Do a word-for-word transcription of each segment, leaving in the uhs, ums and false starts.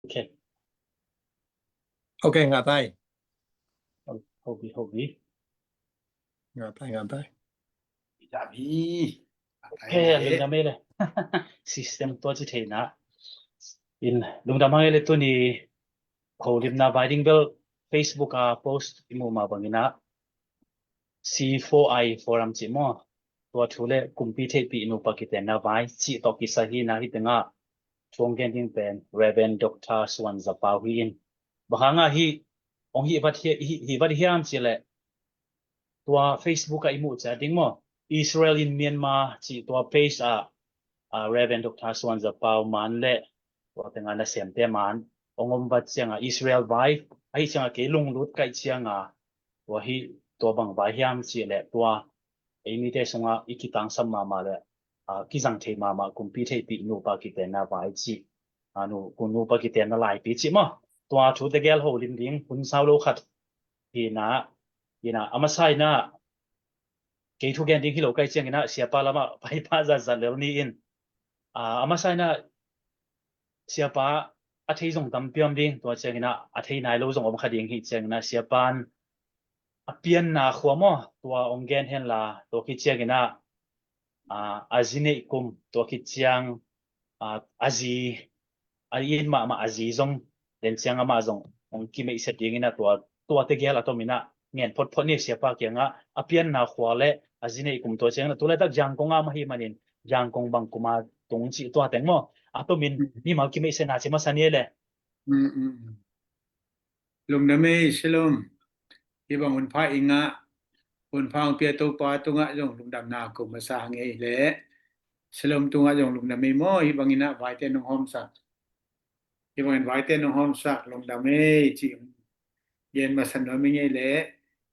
Okay. Okay, ngah tai. Hobi, hobi. Ngah tai, ngah tai. Ngah tai. Okay, lungdam ei le. System tua ci thei na. In lungdam hang ei le, tuni holimna vai ding bel Facebook a post i muh mah bangin ah C four I Forum cih maw, tua thu le kumpi theihpih nupa kitenna vai cih tawh kisai hi na, hih tengah thu hong gen ding pen Reverend Doctor Suan Za Pau hi in. Bang hangah hih hong hih vat hi, hih, hih vat hiam cih leh, tua Facebook ah i muh ciat ding maw, Israel in Myanmar cih tua page ah, ah, Reverend Doctor Suan Za Pau man le tua tengah nasemte man hong om vat ciangah, Israel vai ahi ciangah kei lunglut kaih ciangah, tua hih tua bang vai hiam cih leh, tua ei mite sungah i kitangsam mahmah le, ah, kizang thei mahmah kumpi theihpih nupa kitenna vai cih, ah, nu, kun nupa kitenna laipi cih maw. Tua thu tegel holim ding hun sau lo khat hi na, hi na, a masa in ah kei thu gen ding hi lo kaih ciangin ah siapa lamah pai pah zatzat lel ni in, ah, a masa in ah siapa a thei zong tampi om ding, tua ciangin ah a thei nai lo zong om kha ding hi ciangin ah siapa'n a pianna khua maw, tua hong gen hen la, tua khit ciangin ah, ah, a zi neih kum, tua khit ciang, ah, a zi, a in mahmah a zi zong, den ciang amah zong hong kimeihset dingin ah tua, tua tegel a tomin ah ngen photphot ni siapa kiangah, a pianna khua le a zi neih kum, tua ciangin ah tu laitak Zangkong ah mah hi manin Zangkong bang kum a tung cih tua teng maw, a tomin mimal kimeihsetna ci masa ni ei le. Mm, mm, mm. Lungdam ei, Shalom. Hih bang hunpha i ngah, hunpha hong pia Topa tungah zong lungdamna ko masa hang ei le. Shalom tungah zong lungdam ei maw, hih bangin ah vaite nong hawmsak. Hih bangin vaite nong hawmsak, lungdam ei cih gen masa nuam ing ei le.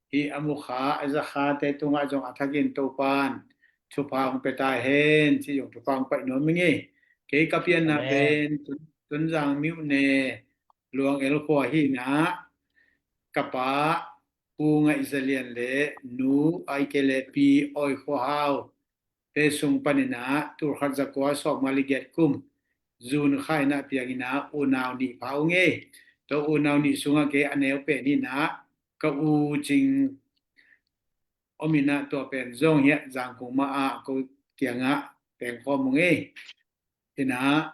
Hih a mukha, a zakhate tungah zong a thakin Topa'n thupha hong pia ta hen cih zong thupha hong pai nuam ing ei. Kei ka pianna pen Tun-, Tonzang Myone, Luang El khua hi na, ka pa Pu Ngaih Za Lian le nu, ahih kei leh Pi Oi Khua Hau te sung panin ah tulkhat zakua sawmnga le giat kum June kha in ah piangin ah unau nih pha ung ei. Tua unau nih sungah kei a neu pen hi na, ka u Cing om in ah, tua pen zong hiah Zangkong mah ah ko kiangah tengkhawm ung ei. Hi na,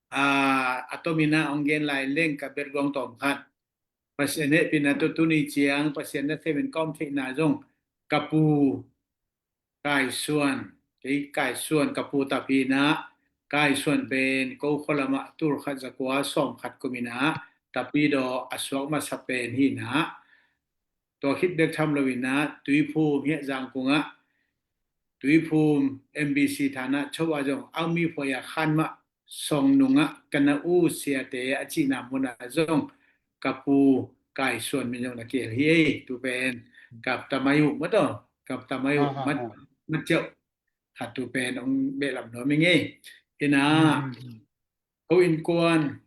ah, a tomin ah hong gen lai leng ka background tawm khat. Pasian hehpihna tawh tuni ciang Pasian nasem in ka om theihna zong ka pu Kai Suan, kei Kai Suan ka pu tap hi na, Kai Suan pen ko khua lamah tulkhat zakua sawmkhat kum in ah Tapidaw a suak masa pen hi na, tua khit bek tham lo in ah Tuiphum hiah Zangkong ah, Tuiphum M B C thana chauh ah zong a mi phuai a khan mah Song nungah ka na u siate a cihna munah zong ka pu Kai Suan min zong na kihel hi ei. Tu pen kap tamai uh mataw, kap tamai uh mat, mat ciauh khat tu pen hong behlap nuam ing ei. Hi na, ko innkuan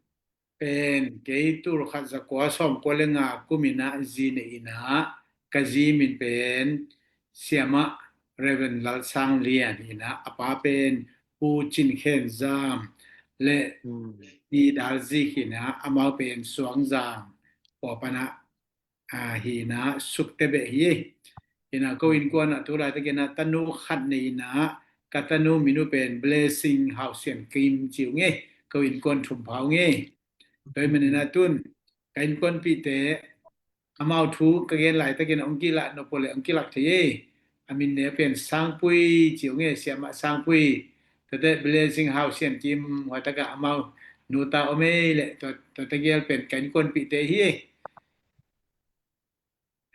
pen kei tulkhat zakua sawmkua le nga kum in ah zi nei in ah, ka zi min pen Siamah Reverend Lal Sang Lian hi na, a pa pen Pu Cin Khen Zam le Pi Dal Zik hi na, amau pen Suang Zam pua pan ah, ah, hi na, sukte beh hi. Hi na, ko innkuan ah tu laitakin ah tanu khat nei in ah, ka tanu min uh pen Blessing Hau Sian Kim ci ung ei. Ko innkuan thum pha ung ei. Tua ahih manin ah tun ka innkuanpihte amau thu ka gen laitakin hong kilah nop uh leh hong kilak thei ei. A min ne pen Sangpui ci ung ei, Siamah Sangpui. Tuate Blessing Hau Sian Kim, huai takah amau nuta om ei leh, tua, tuate gel pen ka innkuanpihte hi ei.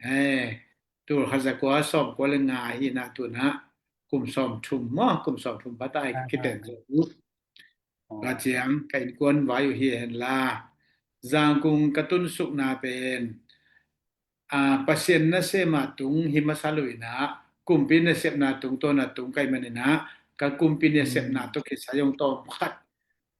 Eh, tulkhat zakua sawmkua le nga hi na, tu na kum sawmthum maw, kum sawmthum pha ta ei, kiten zo uh. Tua ciang ka innkuan vai uh hi hen la, Zangkong ka tunsukna pen, ah, Pasian nasem a tung hi masa lo in ah, kumpi nasepna tung, tua na tung ka hih manin ah, ka kumpi nasepna tawh kisai zong tawm khat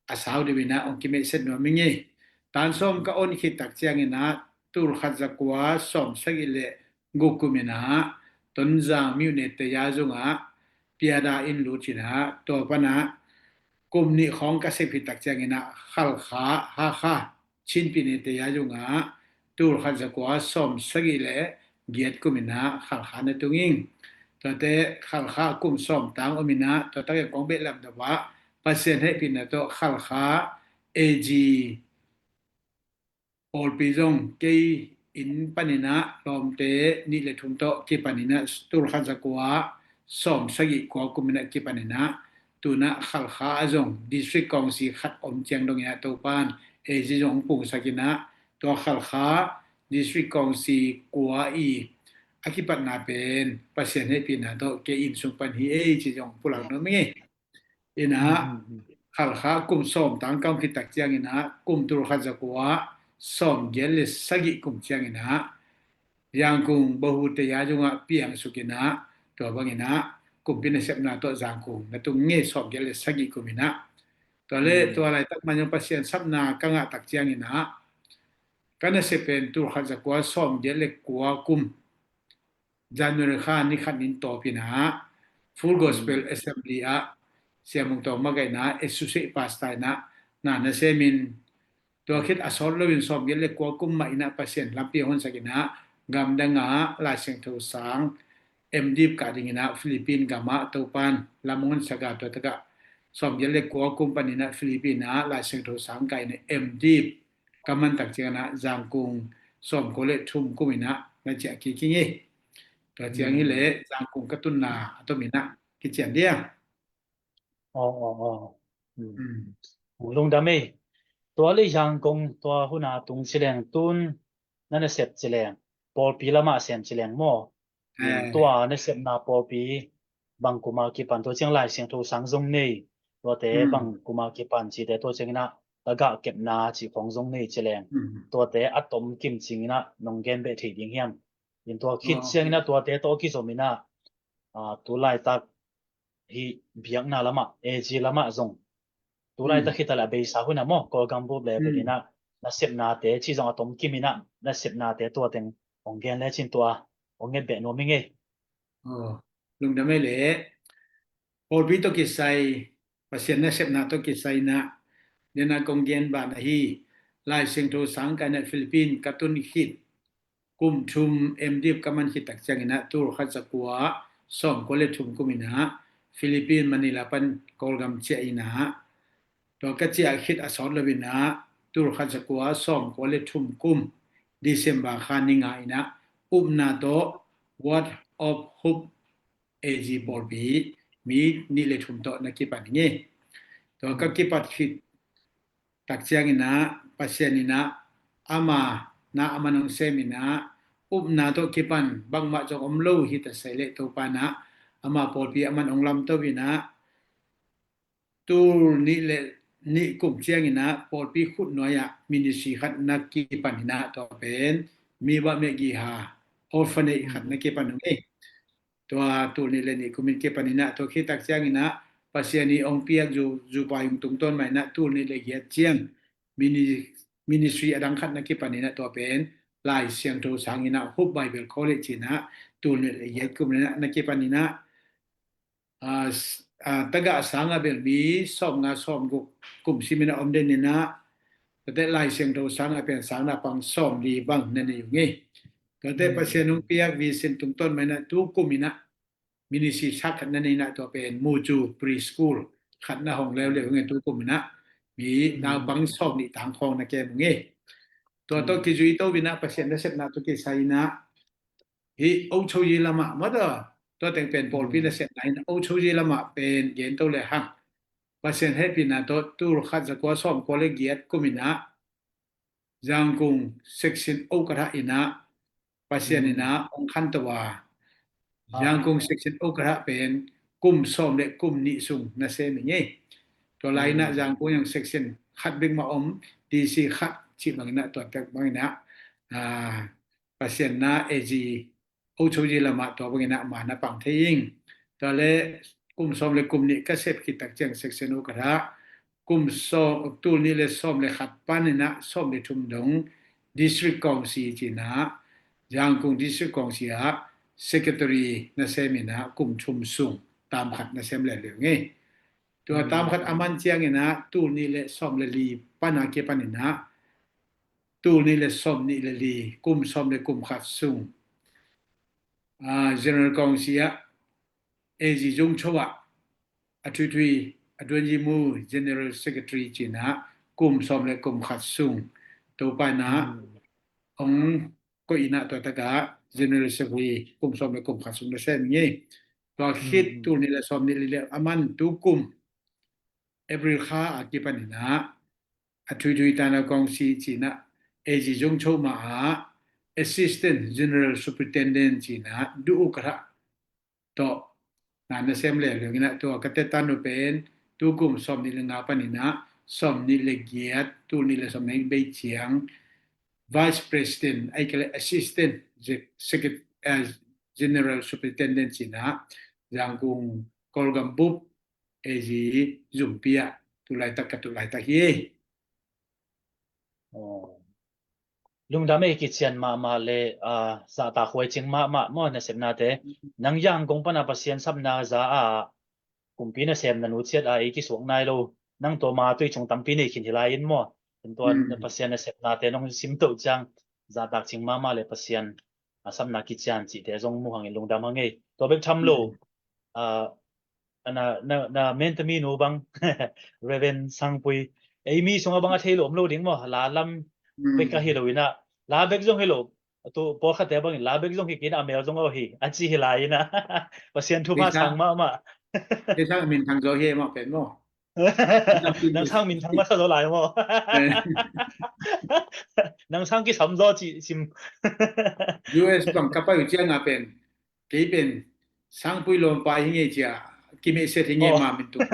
a sau deuh in ah hong kimeihset nuam ing ei. Tan sawm ka on khit tak ciangin ah tulkhat zakua sawmsagih le guk kum in ah Tonzang Myone Teya zung ah Pyada in lut in ah, tua pan ah kum nih khawng ka sep khit tak ciangin ah Khalkha, Hakha, Chin pyine te a zong ah tul khat za kua sawm sagih le giat kum in ah Khalkha na tung ing. Tuate Khalkha kum sawm tang om in ah, tua tak in kong beh lam dawh ah Pasian hehpihna tawh Khalkha A G pawlpi zong kei inn panin ah lawmte nih le thum tawh kipanin ah tul khat za kua sawm sagih kua kum in ah kipanin ah, tu in ah Khalkha ah zong District Council khat om ciang dongin ah Topan A G zong hong pungsak in ah, tua Khalkha District Council kua i a kipatna pen Pasian hehpihna tawh kei inn sung pan hi ei ci zong pulak nuam ing. In ah Khalkha kum sawm tang ka om khit tak ciangin ah kum tul khat za kua sawm giat le sagih kum ciangin ah Yangon Bahu te a zong ah piangsuk in ah, tua bangin ah kumpi nasepna tawh Yangon na tung ing, sawm giat le sagih kum in ah. Tua le tua laitak man zong Pasian sapna ka ngah tak ciangin ah ka nasep pen tul khat za kua sawm giat le kua kum January kha ni khat ni in tawpin ah Full Gospel Assembly ah Sia Mung Tawng makaihna Associate Pastor in ah na na semin, tua khit a sawt loin sawm giat le kua kum mah in ah Pasian lampi hong honsak in ah gamdang ah Lai Siangtho sang M.Div kah dingin ah Philippine gam ah Topan lam hong honsak a, tua tak ah sawm giat le kua kum panin ah Philippine ah Lai Siangtho sang kah in ah M.Div ka man tak ciangin ah Yangon sawm kua le thum kum in ah na ciah kik ing ei. Tua ciang hi leh Yangon ka tunna a tom in ah kician dia. Aw, aw, aw. Lungdam ei. Tua le Yangon tua hun a tung ci leng, tun na nasep ci leng, pawlpi lamah sem ci leng maw? Tua nasepna pawlpi bang kum a kipan, tua ciang Lai Siangtho sang zong nei, tuate bang kum a kipan cite, tua ciangin ah tagah kepna cih khawng zong nei ci leng, tuate a tom kim ciangin ah nong gen beh thei ding hiam? In tua khit ciangin ah tuate tawh kizom in ah, tu laitak hih biakna lamah, A G lamah zong tu laitak hi ta leh a beisa hun ah maw, Kawlgam bup level in ah nasepnate cih zong a tom kim in ah nasepnate tua teng hong gen lecin tua hong nget beh nuam ing ei. Lungdam ei leh. Pawlpi tawh kisai, Pasian nasepna tawh kisai in ah, den a kong gen ban ahi, Lai Siangtho sang kah in ah Philippine ka tun khit kum thum M.Div ka man khit tak ciangin ah tul khat za kua sawm kua le thum kum in ah Philippine Manila pan Kawlgam ciah in ah, tua ka ciah khit a sawt loin ah tul khat za kua sawm kua le thum kum December kha ni nga in ah upna tawh Word of Hope A G pawlpi mi nih le thum tawh na kipan ing ei. Tua ka kipat khit tak ciangin ah Pasian in ah ama na a man hong sem in ah upna tawh kipan bangmah zong om lo hi ta sai leh Topan ah ama pawlpi a man hong lamto in ah tul nih le nih kum ciangin ah pawlpi khutnuai ah ministry khat na kipan in ah tua pen mi bawh meh giha orphanage khat na kipan ung ei. Tua tul nih le nih kum in kipan in ah tua khit tak ciangin ah Pasian i hong piak zu, zupa yung tungtawn mah in ah tul nih le giat ciang mini-, ministry a dang khat na kipan in ah tua pen Lai Siangtho sang in ah Hope Bible College in ah tul nih le giat kum in ah na kipan in ah, ah, s-, ah, tagah sang ah bel mi sawm nga sawm guk kum sim in ah om den in ah, tuate Lai Siangtho sang ah pen sang naupang sawm li bang na nei ung ei. Tuate Pasian hong piak vision tungtawn mah in ah tu kum in ah ministry sak khat na nei in ah tua pen Mucu Preschool khat na hong leuleu ung ei, tu kum in ah mi naupang sawm nih tang khawng na kem ung ei. Tua tawh kizui to in ah Pasian nasepna tawh kisai in ah hih Ocho Yi lamah, mata, tua teng pen pawlpi nasepna in Ocho Yi lamah pen gen to le hang, Pasian hehpihna tawh tul khat za kua sawm kua le giat kum in ah Yangon section Okatha in ah Pasian in ah hong khanto a, Yangon section Okatha pen kum sawm le kum nih sung na sem ing ei. Tua lai in ah Yangon zong section khat bek mah om, D C khat cih bang in ah tua tak bang in ah, ah, Pasian na A G Ocho Yi lamah tua bang in ah ma na pang thei ing. Tua le kum sawm le kum nih ka sep khit tak ciang section Okatha, kum sawm, tul nih le sawm le khat pan in ah sawm le thum dong District Council ci in ah, Yangon District Council ah secretary na sem in ah kum thum sung tam khat na sem leuleu ung ei. Tua tam khat a man ciangin ah tul nih le sawm le li pan a kipan in ah tul nih le sawm nih le li, kum sawm le kum khat sung, ah, General Council ah A G Zung Cho ah a thuithui a duan yi mu General Secretary ci-in ah kum sawm le kum khat sung Topa in ah hong koih in ah tua tak ah General Secretary kum sawm le kum khat sung na sem hi. Tua khit tul nih le sawm nih le li a man tu kum April kha a kipan in ah a thuithui Tanau Council ci-in ah A G Zung Cho mah ah Assistant General Superintendent ci-in ah du u ka rah tawh na na sem le liang in ah tua ka teta nu pen tu kum sawm nih le nga pan in ah sawm nih le giat, tul nih le sawm nih bei ciang Vice President ai ka le Assistant Secretary, eh, General Superintendent ci-in ah Zangkung Kawlgam bup A G Zumpi ah tu laitak ka tu laitak hi. Aw. Lungdam ei, kician mahmah le, ah, zahtak huai cing mahmah maw nasepnate. Nang Yangon pana Pasian sapna za a kumpi nasem na nu ciat a ei kisuak nai lo. Nang tua ma tui cung tampi nei khin hi lai in maw. Tua Pasian nasepnate nong sim toh ciang zahtak cing mahmah le Pasian a sapna kician cihte zong mu hangin lungdam hang ei. Tua bek tham lo. Ah, na, na, na mentami nu bang Reverend Sangpui. Ei mi sungah bang a thei lo om lo ding maw. La lam bek a hi lo in ah. La bek zong hi lo. Tu pawlkhatte bangin la bek zong hi kei in a mel zong a hi. A ci hi lai in ah. Pasian thupha sang mahmah. Kei sang min thang zaw hi mah pen maw. Nang sang min thang masa zaw lai maw. Nang sang kisam zaw ci sim. U S bang ka pai uh ciang a pen kei pen Sangpui lawmpa hi ngei cia, kimeihset hi ngei ma min tung.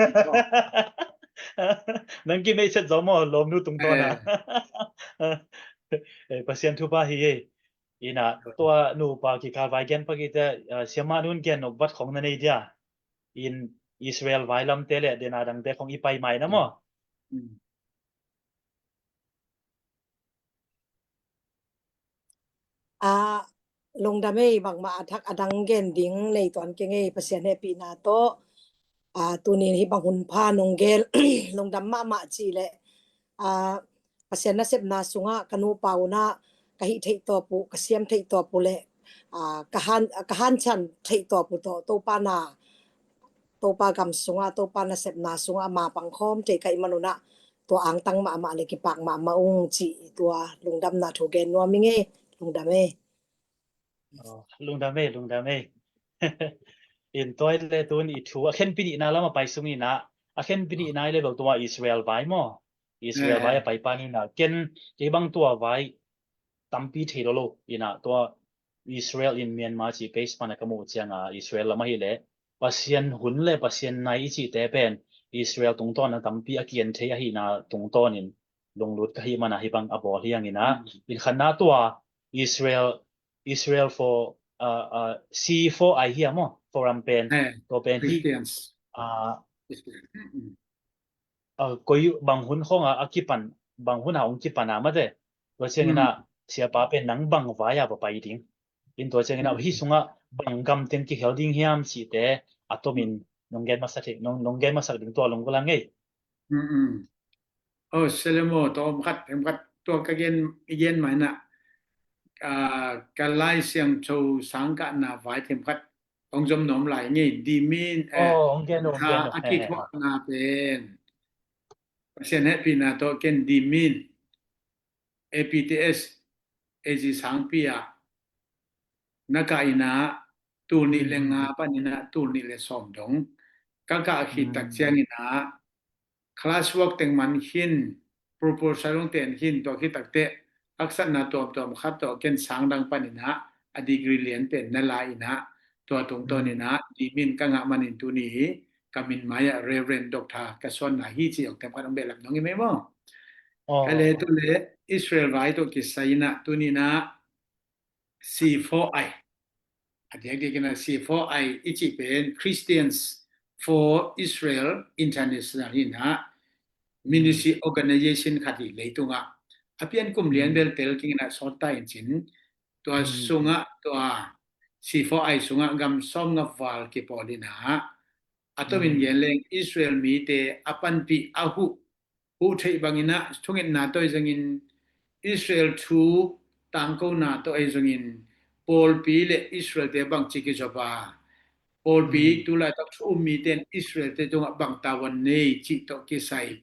Nang kimeihset zaw maw, lawmnu tungtawn a. Eh, Pasian thupha hi ei. In ah tua nupa kikal vai gen pakite, ah, siamah nun gen nop vat khong na nei dia. In Israel vai lamte le dena dangte khong i pai mai na maw. A, lungdam ei, bangmah a thak a dang gen ding nei tuan keng ei, Pasian hehpihna tawh. A, tunin hih bang hun pha nong gel lungdam mahmah cih leh, a, Pasian nasepna sungah ka nupa unah ka hih theih tawp uh, ka siam theih tawp uh le, a, ka han, ka hanciam theih tawp uh tawh Topa na, Topa gam sungah, Topa nasepna sungah ama pangkhawm thei ka hih manunah tua angtang mahmah le kipak mahmah ung cih tua lungdamna thu gen nuam ing ei, lungdam ei. Aw, lungdam ei, lungdam ei. In tua le tun i thu a khenpi nihna lam a pai sung in ah, a khenpi nihna i le bel tua Israel vai maw. Israel vai a pai pan in ah, ken kei bang tua vai tampi thei lo lo in ah, tua Israel in Myanmar cih page pan a ka muh ciang a Israel lam ahih leh Pasian hun le Pasian nai i cihte pen Israel tungtawn a tampi a kian thei ahihna tungtawn in lunglut ka hih man a hih bang a bawl hi hang in ah. In khatna tua Israel, Israel for, uh, uh, C four I hi a maw, forum pen. Tua pen hi, uh, koi bang hun khong a, a kipan, bang hun a hong kipan a mate. Tua ciangin ah siapa pen nang bang vai a va pai ding. In tua ciangin ah hih sungah bang gam teng kihel ding hiam cihte a tomin nong gen masak, nong, nong gen masak ding tua lunggulh a ngei. Aw, Selemo, tua om khat, om khat tua ka gen, i gen mai na, ah, ka Lai Siangtho sangkahna vai themkhat hong zom nuam lai ngei, dimin, eh, hong gen uh, hong gen uh, a kithuahna pen Pasian hehpihna tawh ken dimin A P T S A G sangpi ah na kah in ah tul nih le nga pan in ah tul nih le sawm dong ka kah khit tak ciangin ah class work teng man khin, proposal hong ten khin, tua khit takteh haksatna tuamtuam khat tawh ken sang dang pan in ah a degree lian pen na la in ah tua tungtawn in ah dimin ka ngah manin tuni ka min mai ah Reverend Doctor ka suanna hi ci hong tem khat hong behlap nong i mai maw. Ka le tu le Israel vai tawh kisai in ah tuni in ah C four I. A diakdiak in ah C four I i cih pen Christians for Israel International hi in ah ministry organization khat hi leitungah. A pian kum lian bel tel keng in ah sawt ta in cin tua sungah tua C four I sungah gam sawm nga val kipawl in ah A tomin gen leng Israel mite a panpih a huh, huh theih bangin ah thungetna tawh ahi zongin, Israel thu tangkona tawh ahi zongin, pawlpi le Israelte bangci kizop a, pawlpi tulaitak thu um mite in Israelte tungah bang tavuan nei cih tawh kisai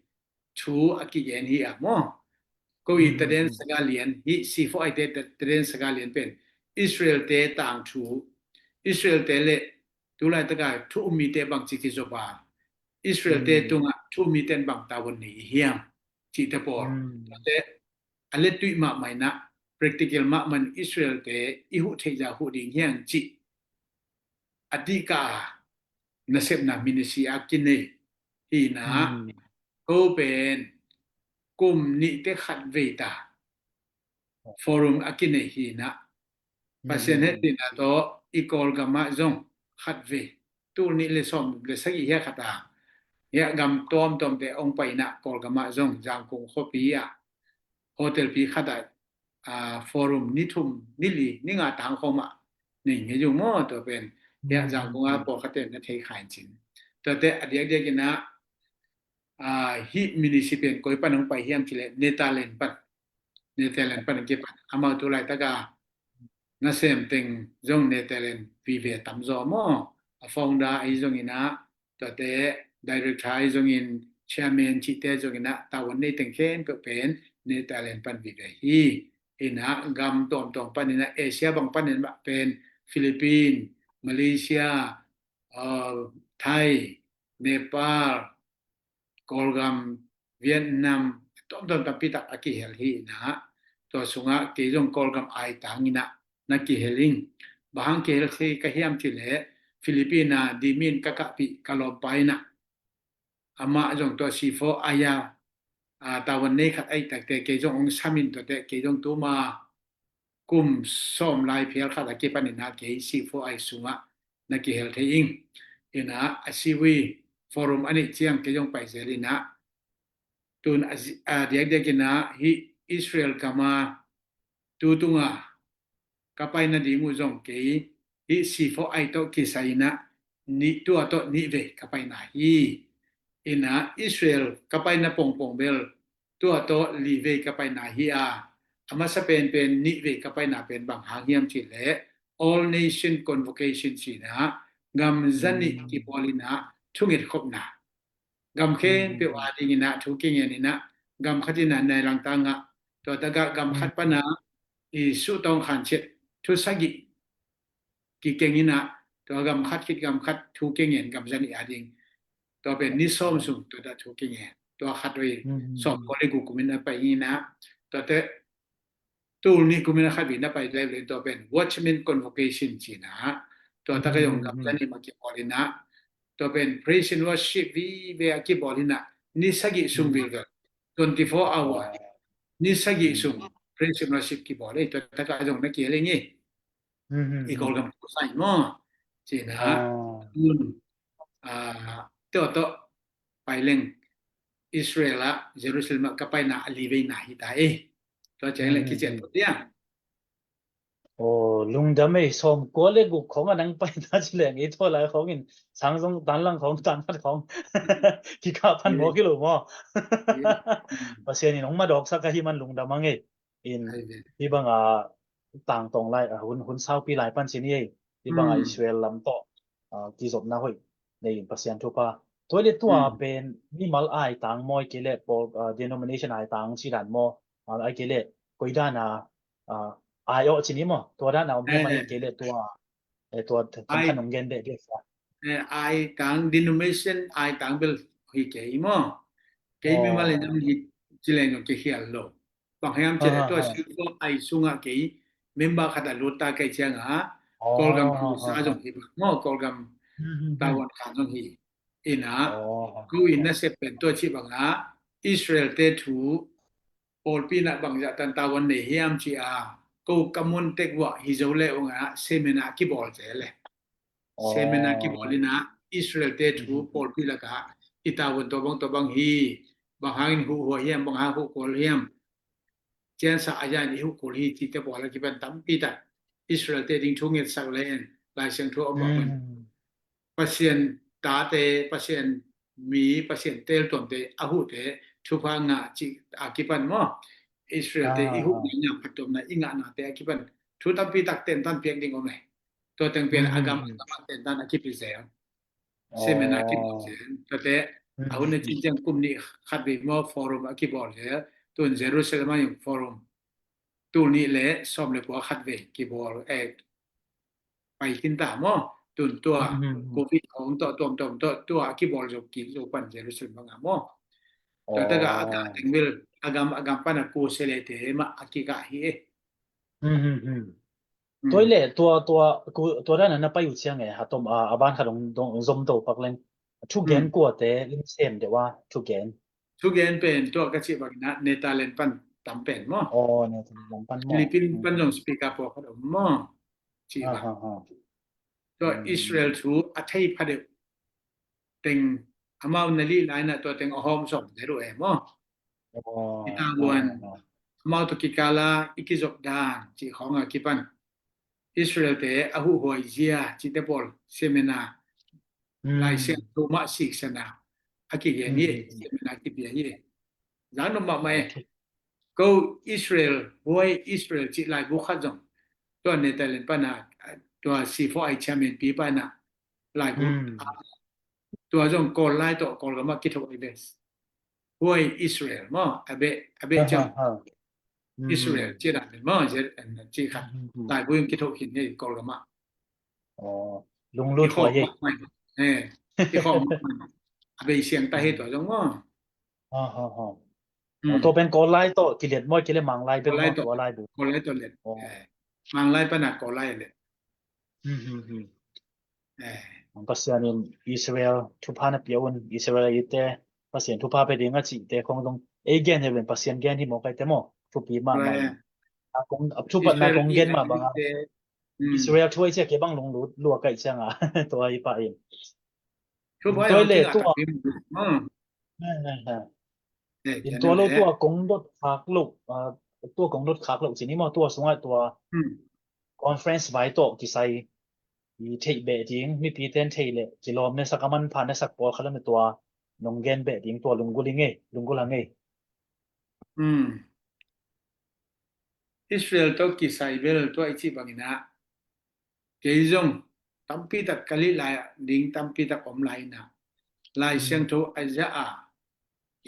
thu a kigen hi a maw. Ko i taden sagalian hi, C four I te taden sagalian pen Israelte tangthu, Israelte le tulaitaka thu um mite bangci kizop a, Israelte tungah thu um mite in bang tavuan nei i hiam cihte pawl. Tate a lettuih mahmah inah, practical mahmah in Israelte i huh theihza huh ding hiam cih a dihkah a nasepna ministry a kinei hi inah, ko pen kum nihte khatvei ta forum a kinei hi inah, Pasian hehpihna tawh i Kawlgam ah zong khatvei, tul nih le sawm le sagih hiah khat a, hiah gam tuamtuamte hong pai inah Kawlgam ah zong Zangkong khuapi ah hotelpi khat ah, ah, forum ni thum, ni li, ni nga tang khawng mah nei ngei zong maw. Tua pen hiah Zangkong ah pawlkhatte na thei kha in cin. Tuate a diakdiak inah, ah, hih ministry pen koi pan hong pai hiam cih leh Netherlands pan, Netherlands pan hong kipan. Amau tulaitaka nasem teng zong Netherlands vive tamzaw maw. A founder ahi zong inah, tuate director ahi zongin, chairman cihte zong inah, tavuan nei teng khempeuh pen Netherlands pan vive hi. Inah gam tuamtuam pan inah, Asia bang pan inah pen Philippines, Malaysia, uh, Thai, Nepal, Kawlgam, Vietnam, tuamtuam tampi tak a kihel hi inah, tua sungah kei zong Kawlgam aitang inah na kihel ing. Bang hang kihel thei ka hiam cih leh Philippines a dimin ka kahpih ka lawmpa inah, amah zong tua C four I a, ah, tavuan nei khat ahi takte kei zong hong samin tuate kei zong tuma kum sawm lai phial khat a kipan inah kei C four I sungah na kihel thei ing. Inah a siwi forum a neih ciang kei zong pai zel inah, tun a zi-, a diakdiak inah hih Israel gam a tu tunga ka pai nading uh zong kei hih C four I tawh kisai inah nih, tua tawh nihvei ka paina hi. Inah Israel ka paina pongpong bel tua tawh livei ka paina hi a, a masa penpen nihvei ka paina pen bang hang hiam cih leh All Nation Convocation ci inah gam zanih kibawl inah thunget khopna, gam khempeuh a ding inah thu kingen inah, gam khat inah nai langtang ah, tua takah gam khat pana i suhtawng khan ciat thu sagih kikeng inah, tua gam khat khit gam khat thu kingen gam zanih a ding. Tua pen ni sawm sung tua dah thu kingen. Tua khat oi sawm kua le guk kumin a pai inah, tuate tul nih kumin a khat vei na pai leh leh tua pen Watchman Convocation ci inah, tua takah zong gam zanih mah kibawl inah, tua pen praise and worship vive a kibawl inah, ni sagih sung vilvel, twenty four hour, ni sagih sung praise and worship kibawl ei, tua takah zong na kihel ing ei. I Kawlgam kusai maw. Ci inah, ah, tua tawh pai leng Israel ah Jerusalem ah ka paina a liveina hi ta ei. Tua ciang leng kician tua dia. Aw, lungdam ei, sawm kua le guk khawng a nang paina ci leng ei, tua lai khawng in sang zong tan lang khawng, tan khat khawng kikah pan maw, kilo maw. Pasian in hong madawksak ahi man lungdam ang ei. In hih banga tangtawng lai, ah, hun, hun saupi lai pan ci ni ei. Hih banga Israel lam tawh, ah, kizopna hoih nei in Pasian thupha. Tua le tua pen mimal aitang maw, ahih kei leh pawl, ah, denomination aitang ci dan maw, ah, ahih kei leh koi dana, ah, ai awh ci ni maw, tua dana om hiam, ahih kei leh tua, eh, tua thamkhan hong gen deh deh sa. Eh, aitang, denomination aitang bel hi kei maw. Kei mimal in om hi ci leng zong kikhial lo. Bang hiam cih leh tua C four I sungah kei member khat a lut ta kei ciangah Kawlgam khusa zong hi bang maw, Kawlgam tavuan khan zong hi. Inah ko in nasep pen tua cih bangah Israel te thu pawlpi inah bangzah tan tavuan nei hiam ci a, ko ka mun tek uah hi zo le ungah seminar kibawl zel le. Seminar kibawl inah Israel te thu pawlpi lakah i tavuan tua bang tua bang hi, bang hangin huhua hiam, bang hang huhkual hiam, ciansa a yan i huhkual hi cihte bawl a kipan tampi tak Israel te ding thu ngetsak le en, Lai Siangtho a om bang Pasian tate, Pasian mi, Pasian teeltuamte a huhte thupha ngah cih a kipan maw, Israel-te i huh ngah, phattuamna i ngahnate a kipan thu tampi tak tentan piak ding om e. Tua teng pen a gam a gam a tentan a kipi zel. Seminar a kibawl zel. Tuate a hun a cincian kum nih khat vei maw forum a kibawl zel. Tun Jerusalem a yung forum tul nih le sawm le kua khat vei kibawl, eh, pai khin ta maw. Tun tua covid hong tawh tuamtuam tawh tua a kibawl zo kik zo pan Jerusalem banga maw. Tua taka a gah teng bil a gam a gam pan a kuselete mah a kikah hi e. Tua i le tua tua ku- tua dan a na pai uh ciang e, hatom a a ban khat hong dong- hong zom to pak leng. Thugen kuate in sem deuh a thugen. Thugen pen tua ka cih bangin ah Netherlands pan tam pen maw. Aw, Netherlands pan maw. Philippines pan zong speaker pawlkhat om maw. Cih bang. Tua Israel thu a thei pha deuh teng amau na lih lai na tua teng a hawm sawm deuh e maw. Ita buan amau tawh kikala i kizop dan cih khawng a kipan Israel-te a huhhuai zia cihte pawl seminar, Lai Siangtho mah siksana a kigen hi, seminar kipia hi. Zang nop mahmah e. Ko Israel, huai Israel cih laibu khat zong tua Netherlands pana tua C four I chairman pi pana laibu tua zong Kawl lai tawh Kawlgam ah kitho i bes. Huai Israel maw, a beh a beh ciang Israel cih dan maw, cih khat laibu in kitho khin hi Kawlgam ah. Lunglut huai hi. Eh, i khawm a bei siang ta hi tua zong maw. Tua pen Kawl lai tawh kiliat maw, kiliat Mang lai pen maw tua laibu. Kawl lai tawh liat. Mang lai pana Kawl lai liat. Pasian in Israel thupha na pia un, Israel ite Pasian thupha pe ding a cihte khong zong ei gen hi ven, Pasian gen hi maw kaite maw, thupi mahmah. A kong a thupatna kong gen mah banga Israel thu ei cia kei bang lunglut lua kaih cianga tua hi pah in. Tua le tua in tua lo tua kong dot khak lo, tua kong dot khak lo cini maw, tua sungah tua conference vai tawh kisai i theih beh ding, mipi ten theih leh kilawm nesak a manpha nesak pawlkhat lam tua nong gen beh ding tua lunggulh i ngei, lunggulh a ngei. Israel tawh kisai bel tua i cih bangin ah kei zong tampi tak ka lih lai ah ding tampi tak om lai in ah Lai Siangtho a za a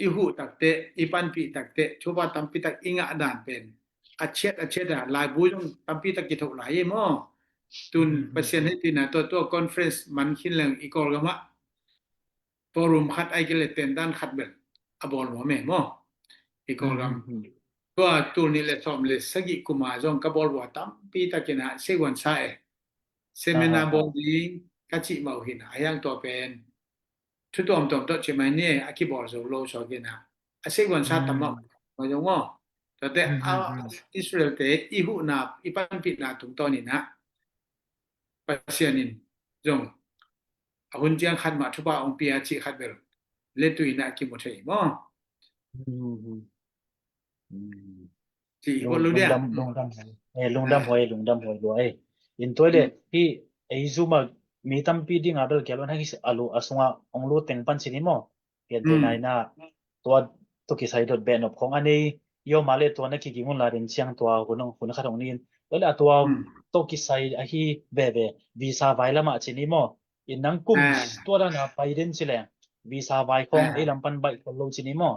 i huh takte, i panpih takte, thupha tampi tak i ngah dan pen a chiat a chiat a laibu zong tampi tak kithoh lai e maw. Tun Pasian hehpihna tua tua conference man khin leng i Kawlgam ah forum khat ai kei le tendan khat bel a bawl nuam e maw. I Kawlgam tua tul nih le sawm le sagih kuma zong ka bawl bua tampi takin ah seiguan sa e. Seminar bawl ding ka cih mah uh hin a hiang tua pen thu tuamtuam tawh cimai ni a kibawl zo lo suak in ah a seiguan sa tam mah ma zong maw. Tuate a Israel-te i huhna i panpihna tungtawn in ah Pasian in zong a hun ciang khat mah thupha hong pia cih khat bel letui in ah kimu thei maw. Lungdam, lungdam huai, lungdam huai lua ei. In tuai le hi ei zuma mi tampi dinga bel kialon hang a lu a sunga ong lu teng pan sini maw. Pian te nai na tua tu kisai dot beh nop khong a nei yo ma le tua na kiging un la den siang tua hun ong hun khat ong nin. Tua le a tua tu kisai a hi bebe visa vai lama cini maw. In nang kum tua dana pai den ci leng visa vai khong ei lam pan baih khol lo cini maw.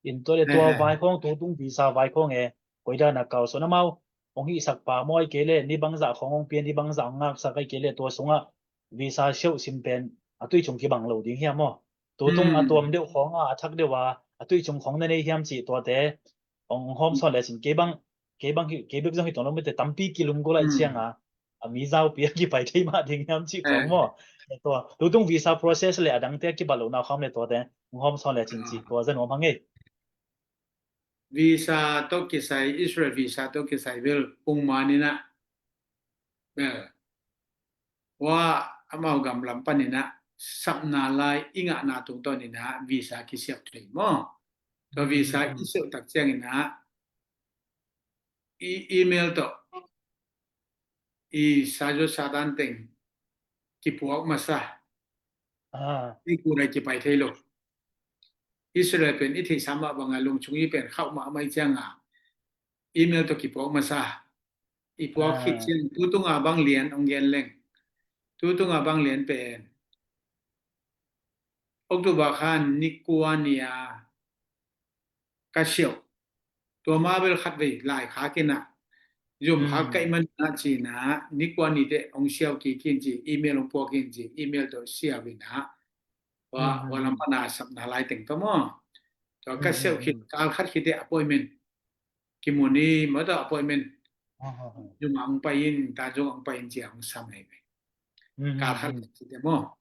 In tua le tua vai khong tu tung visa vai khong e koi dana kal so na mau ong hi sak pa maw ai kei le ni bangza khong ong pian ni bangza ong ngak sak ai kei le tua sunga visa siau sim pen a tui chung kibang lo ding hiam maw. Tu tung a tuam deuh khong a a thak deuh a a tui chung khong na nei hiam ci tua te ong hawm sawn le cin kei bang kei bang kei bek zong hi tong lo mite tampi kilunggulh ai cianga a mi zaupi a kipai thei mah ding hiam cih khong maw. Tua tu tung visa process le a dangte a kibat lohna khawm le tuate hong hawm sawn le cin ci tua zan om hang ei. Visa tawh kisai Israel visa tawh kisai bel pungman in ah bel hua amau gam lam pan in ah sapna lai i ngahna tungtawn in ah visa kisiap thei maw. Tua visa i siauh tak ciangin ah i email tawh i sazo satan teng kipuak masa Ei kurai kipai thei lo. Israel pen i theihsa mah banga lungchung i pen khauh mahmah i cianga email tawh kipuak masa. I puak khit ciang tutunga bang lian hong gen leng. Tutunga bang lian pen October kha ni kua ni a ka siau. Tua ma bel khat vei lai kha kina zum hak kaih man na cina ni kua ni te hong siau kikin ci, email hong puakin ci, email tawh siau ina. Wa lam pana sapna lai teng tawh maw. Tua ka siau khit kal khat khit te appointment kimu ni maw, tua appointment. Zum ang pai in, ta zum ang pai in cia ang sam hei ve. Kal khat khit te maw.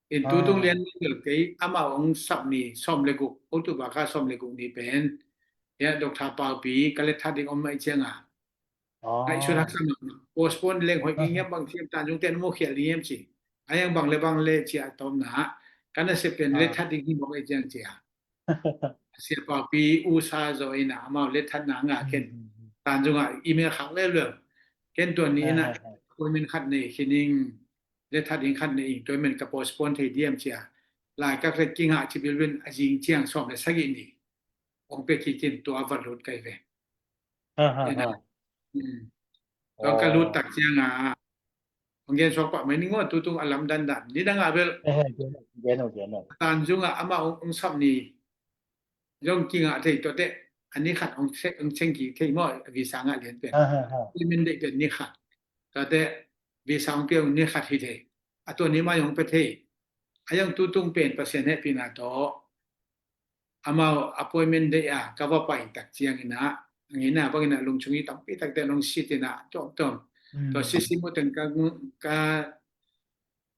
In tutung lian ni bel kei amau ang sap ni sawm le guk, October kha sawm le guk ni pen. Ya Doctor Paupi ka let that ding om mai cianga. Ai sunak sama postpone leng hoih ding hiam, bang thiam tan zung ten mu khial ding hiam ci. Ai ang bang le bang le cia tawmna kana sep pen let that ding hi mawk ai ciang cia. Sia Paupi usa zo ina amau let that na nga ken tan zunga email khak le le ken tua ni ina appointment khat nei khining, let that ding khat nei ing, tua men ka postpone thei diam cia. Lai ka klet kinga ci bilbin a zing ciang sawm le sagih ni ong pe kikin tua va lut kai ve. Tua ka lut tak cianga ong gen suak pah mai ning maw, tutung a lam dandan ni danga bel tan zunga ama ong sap ni zong kinga thei tuate a ni khat ong cheng ki thei maw, visa nga lian pen. Imen deih pen ni khat tuate visa ong pia ong ni khat hi thei. A tua ni mai ong pe thei. A zong tutung pen Pasian hehpina tawh amau appointment date a ka va pai tak ciangina, angina bangina lungchungi tampi takte nong sit ina tawmtawm. Tua sisi mu teng ka, ka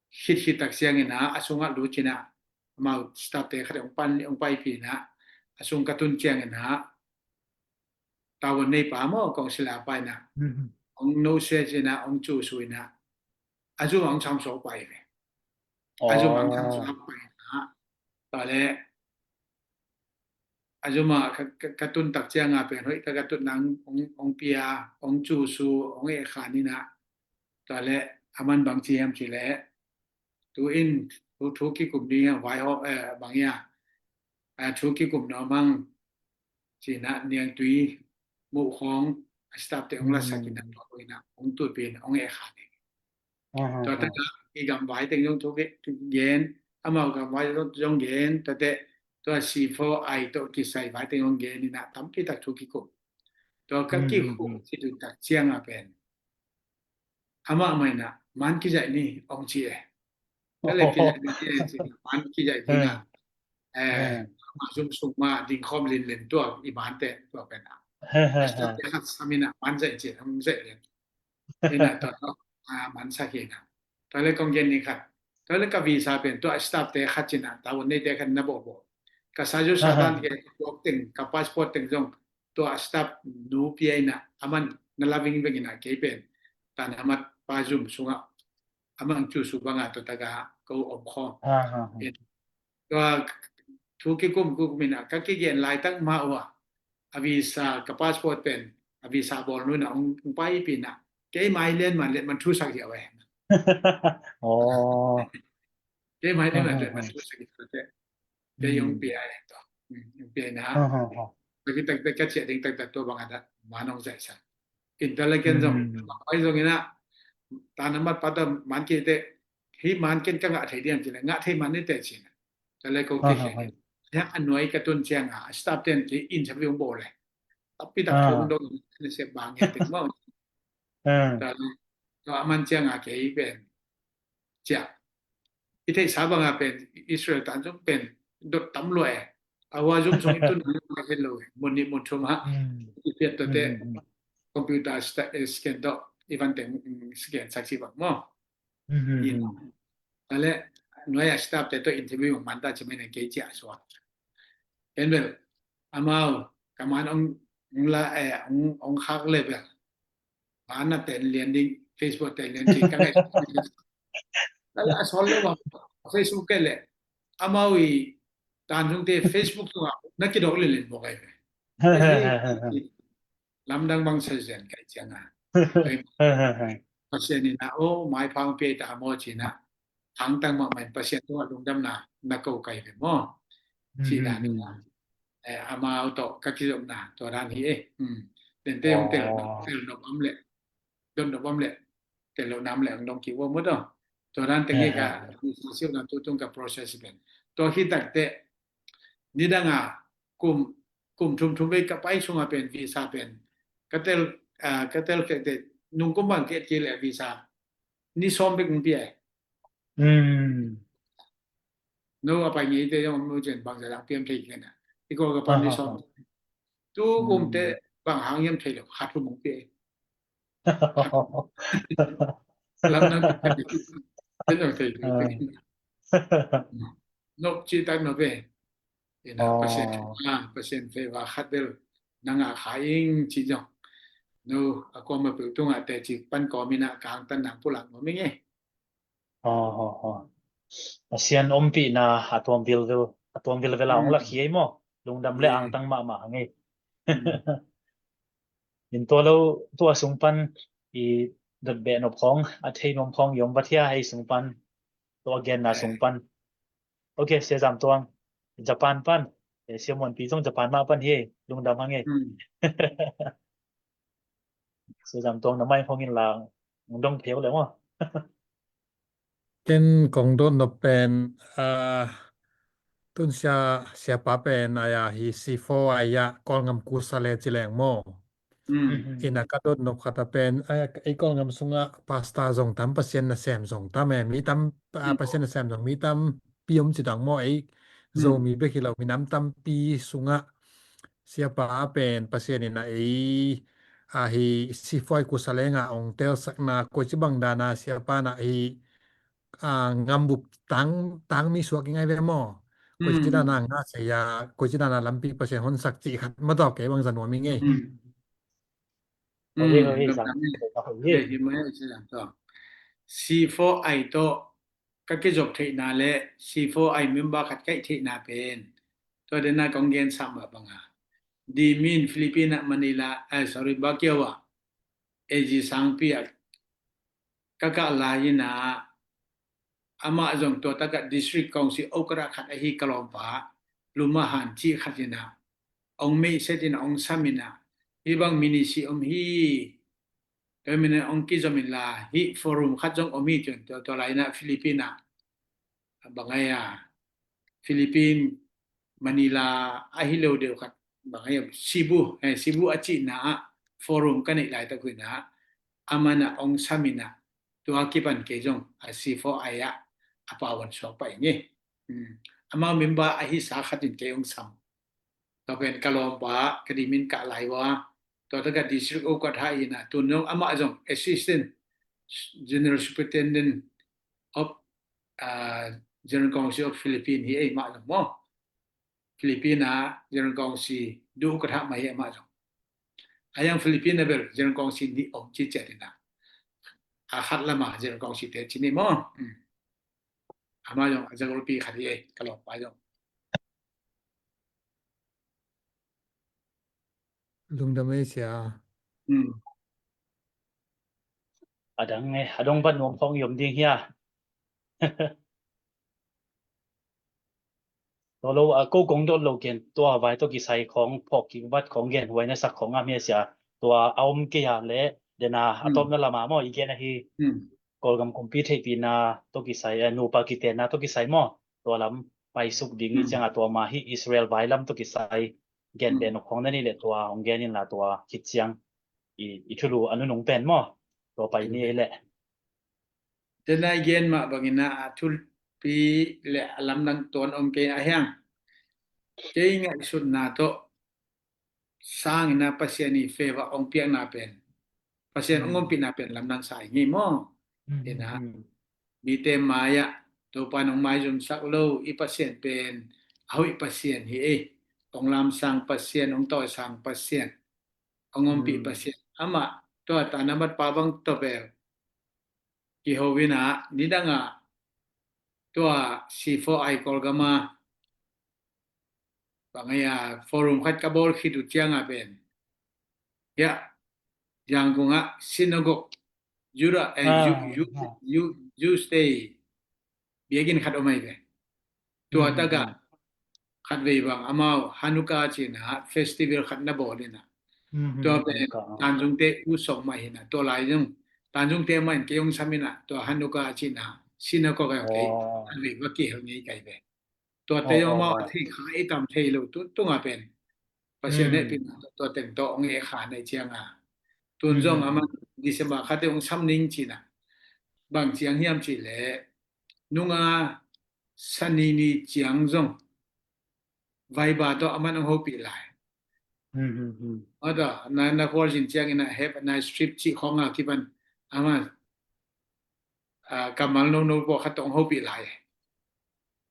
khit khit tak ciangina a sungah lut cina amau staff te khat ong pan ong pai pina a sung ka tun ciangina tawon nei pa maw kong sila pa ina ong no se cina ong cu su ina a zum ang chang so pai ve. A zum ang chang so pai ina. Tale a zuma ka tun tak cianga pen hoih taka tut nang ong pia ong cu su ong e khan ina. Tale a man bang ci hiam ci le tu in thu kikum ding a vai ho bang ia thu kikum no mang cina niang tui muh khong a staff te ong la sak ina tua ina ong tut pin ong e khan ina. Tua taka i gam vai teng zong thu gen, amau gam vai zong gen, tua te tua C four I tawh kisai vai teng zong gen ina tampi tak thu kikum. Tua ka kikum ci tu tak cianga pen amah maina man kizaih ni ong ci e. Ka le kizaih ni ci man kizaih ni na. Eh, ma zum sung ma ding khom lin len tua i man te tua pen a. Asta te khat samina man zaih ci ong zaih len. Ina tua a man sa kina. Tua le kong gen ni khat. Tua le ka visa pen tua staff te khat cina tawon nei te khat na bo bo. Ka sa zu sa dan ke ka teng ka passport teng zong tua staff nu pia ina aman na laving veng ina kei pen. Tan amat pa zum sunga amang cu su banga tua taka ko om khom. Tua thu kikum kukum ina ka kigen laitak ma ua a visa ka passport pen a visa bawl nu ina ong pai pina kei mai len man let man thu sak hiau e. Kei mai len man let man thu sak hiau te. Kei ong pia e to. Ong pia ina. Ka kitak te ka cia ding tak tak tua banga da man ong zai sa. Intelligent zong pai zong ina tan amat pata man ki te hi man ken ka ngah thei diam cina ngah thei man ni te cina. Tale ko ke he. Ya anuai ka tun cianga staff ten ki interview bo le. Tapi tak thong dong ni se bang ya te mo. Tale to aman cianga ke i pen cia. I theihsa banga pen Israel tan zong pen dot tam lo e. A hua zum sung i tun nang ma het lo e. Mun ni mun thum ha. I piat to te computer scan to i van teng scan sak si bang mo. Ina. Tale nuai a staff te to interview man ta ci mai na kei cia sua. Ken bel amau kaman ong la e ong khak le bel. Mana ten lian ding Facebook ten lian ding ka le. Tale a sol le wa Facebook ke le amau i tan zung te Facebook tu na kidok le le bo kai. Lamdang bang sa zen kai cianga. Pasian ina o mai phang pe ta mo cina. angtang mahmah in Pasian tungah lungdamna na ko kai ve maw? Cih dan in, eh, amau tawh ka kizopna tua dan hi e. Dente hong tel, tel nop om leh, don nop om leh, tel lo nam leh ang dong ki uam ut aw. Tua dan tengik a visa silna tutung ka process pen. Tua hi takteh, nidanga kum, kum thum thum vei ka pai sunga pen visa pen ka tel, ah, ka tel kek te, nung kum bang ki et kei leh visa ni sawm bek hong pia e. No a pai ngei te zong mu cen bangza dang piam thei kei na. I ko ka pan ni sawm. Tu kum te bang hang hiam thei lo, khat hum hong pia e. Lam nang ka thei, thei lo thei lo. Nok ci tak nok e. Ina Pasian, ah, Pasian favor khat bel nang a kha ing ci zong. No a kuama peuh tungah teci pan kawm ina ka angtan nang pulak nuam ing e. Pasian ompihna a tuam vilvel, a tuam vilvel a hong lak hi ei maw? Lungdam le angtang mahmah hang ei. In tua lo, tua sung pan i dot beh nop khawng, a thei nuam khawng i om vat hia hei sung pan, tua genna sung pan. Ok, Sia Zam Tuang, Japan pan, eh, Sia Muan Pi zong Japan mah pan hi, lungdam hang ei. Sia Zam Tuang na mai hong in la, dong pheu le maw? Ken kong dot nop pen, ah, tun sia, siapa pen, aya hi C four I a Kawlgam kusa le ci leng maw? Ina ka dot nop khat a pen, aya, ei Kawlgam sunga pasta zong tam, Pasian nasem zong tam e, mi tam, ah, Pasian nasem zong mi tam, pi om ci dang maw, ei Zomi bek hi lo, minam tampi sunga siapa a pen Pasian ina ei, a hi C four I kusa lenga ong telsakna, koici bang dana siapa na hi, a, ngambup tang, tang mi suak i ngai ve maw? Koici dana nga sia, koici dana lampi Pasian honsak cih khat ma tawh kei bang za nuam i ngei. C four I tawh ka kizop theihna le C four I member khat kaih theihna pen tua dena kong gen sam mah banga, di min Philippine ah Manila, eh, sorry, Baguio ah A G Sangpi ah ka kah lai ina, amah zong tua takah District Council okra khat ahi ka lawmpa Luma Han cih khat ina ong meihset ina ong sam ina, hi bang minisi om hi, tua mina ong kizom inla hi forum khat zong om hi cun tua, tua lai ina Philippine ah bang ai a Philippine Manila ahi lo deuh khat bang ai a Cebu, eh, Cebu a cihna ah forum ka neih laitak uh ina amah na ong sam ina tua kipan kei zong a C four I ah a pawan suak pah ing e. Amau member ahi sa khat in kei ong sam. Tua pen ka lawmpa ka di min kah lai ua. Tua taka district okra khat ina tun zong amah zong assistant general superintendent of, ah, General Council of Philippine hi ei mah zong maw. Philippine ah General Council du okra khat mah hi amah zong. A yang Philippine ah bel General Council nih om ci ciat ina. A khat lama General Council te ci ni maw. Amah zong a zagolpi khat hi ei, ka lawmpa zong. Lungdam ei sia. A dang e, a dong vat nuam khawng i om ding hia? Tua lo a ko kong dot lo ken tua vai tawh kisai khawng phawk kik vat khawng gen huai na sak khawng ngam hia sia? Tua a om kei a le dena a tawpna lama maw i gen ahi. Kawlgam kumpi theihpihna tawh kisai, eh, nupa kitenna tawh kisai maw? Tua lam paisuk ding i cianga tua ma hi Israel vai lam tawh kisai gen pen khawng na ni le tua hong gen inla tua khit ciang i, i thulu a nunung pen maw? Tua pai ni ei leh. Tena i gen mah bangina a thupi le a lamdang tuan om kei a hiang. Kei ngaihsutna tawh sangina Pasian i favor ong piakna pen, Pasian ong ompihna pen lamdang sa i ngei maw? Ina mite mai-ah Topa nong maizumsak lo i Pasian pen a hoih Pasian hi ei. Ong lamsang Pasian, ong tawisang Pasian, ong ompih Pasian. Amah tua tanamat pa bang tawh bel kiho ina nidanga tua C four I Kawlgama bang ai a forum khat ka bawl khit uh cianga pen, ya, Yangon ah synagogue, Judah, eh, Ju-, Ju-, Ju-, Jews Day biakinn khat om ahi ve. Tua takah khatvei bang amau Hanukkah cih na festival khat na bawl in ah, tua pen Tanzungte u sawm mah hi in ah, tua lai zong Tanzungte mah in kei hong sam in ah, tua Hanukkah cih na synagogue ah kei khatvei va kihel ngei kai ve. Tuate zong amau a thei kha i tam thei lo, tu tungah pen Pasian hehpihna tua teng tawh hong e kha na hi ciang a, tun zong amah December khatvei hong sam ning cih na, bang ciang hiam cih leh nunga Sani ni ciang zong vaiba tawh amah hong hopih lai. Ata na na khualzin ciangin ah have a nice trip cih khawng a kipan amah kammal nono pawh khat tawh hong hopih lai.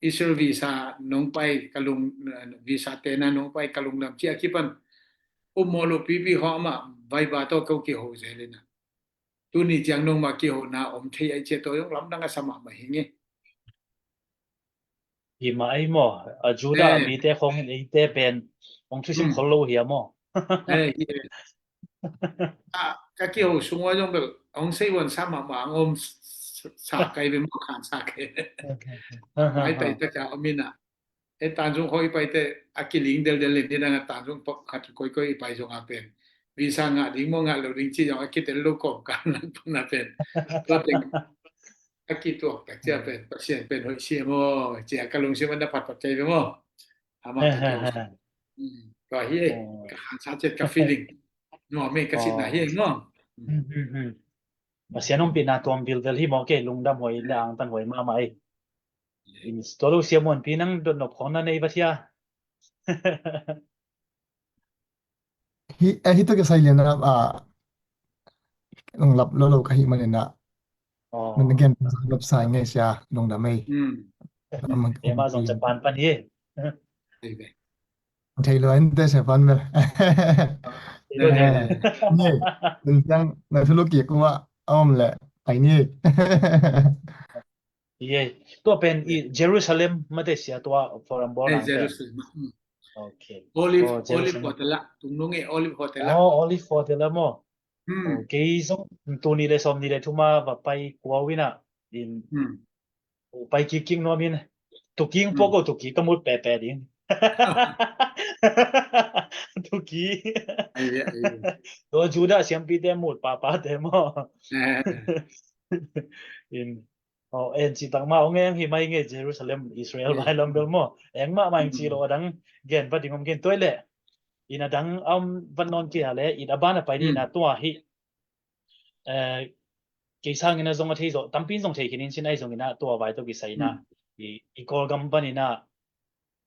Israel visa nong pai ka lung, visa tena nong pai ka lungdam cih a kipan upmawh lo pipi khawng amah vaiba tawh ko kiho zel in ah, tuni ciang nongmah kihona om thei ai cia tawh zong lamdang a sa mahmah hi ngei. Hi mah ei maw, a Judah mite khawng in eite pen hong thusim khol lo hi a maw? Ka kiho sung ua zong bel hong sei uan sa mahmah ang om sa kai ve maw, khan sa kai. Ai tai taka om in ah, e Tanzung khawng i paite a kiling deldel in nidang a Tanzung pawh khat koikoi i pai zong a pen visa ngah ding maw ngah lo ding ci zong a kitel lo kawm kan lang pang na pen tua teng a kituak tak cia pen Pasian pen hoih sia maw cia ka lungsim an na phatphat kai ve maw? Amah ka kiho tua hi ei, ka khansa ciat ka feeling nuam ei ka sitna hi ei maw? Pasian hong pihna tuam vilvel hi maw, kei lungdam huai le angtan huai mahmah ei. Tua lo sia muanpi nang dotnop khawng na nei va thia. Hi eh hi to ke sai lian a, a, nong lap lo lo ka hi manin a. Nong gen lap sai ngai sia, nong dam ei. Ema zong Japan pan hi. Thei lo in te sia pan mel. Ni, nong tiang na thulu ki kuma om le ai ni. Ye, tua pen i Jerusalem mate sia tua forum ball ang pen. Jerusalem. Okay. Olive, Olive Hotel ah. Tungnung e Olive Hotel ah. Oh, Olive Hotel ah maw? Kei zong tuni le sawm ni le thuma va pai kuau ina in. Pai kik kik nuam in. Tuking pawh ko tuki ka mut pepe ding. Tuki. Tua Judah siampite mut papate maw? In Aw, en cih tak mah hong eng hi mai nge Jerusalem, Israel vai lam bel maw? Eng mahmah eng cih lo a dang gen va ding om gen tuai leh. In a dang a om vat nawn kei a leh, in a ban a pai ding in a tua hi. Eh, kei sangin a zong a thei zawh, tampi in zong thei khin in sin ahi zongin a tua vai tawh kisai in a i, i Kawlgam panin a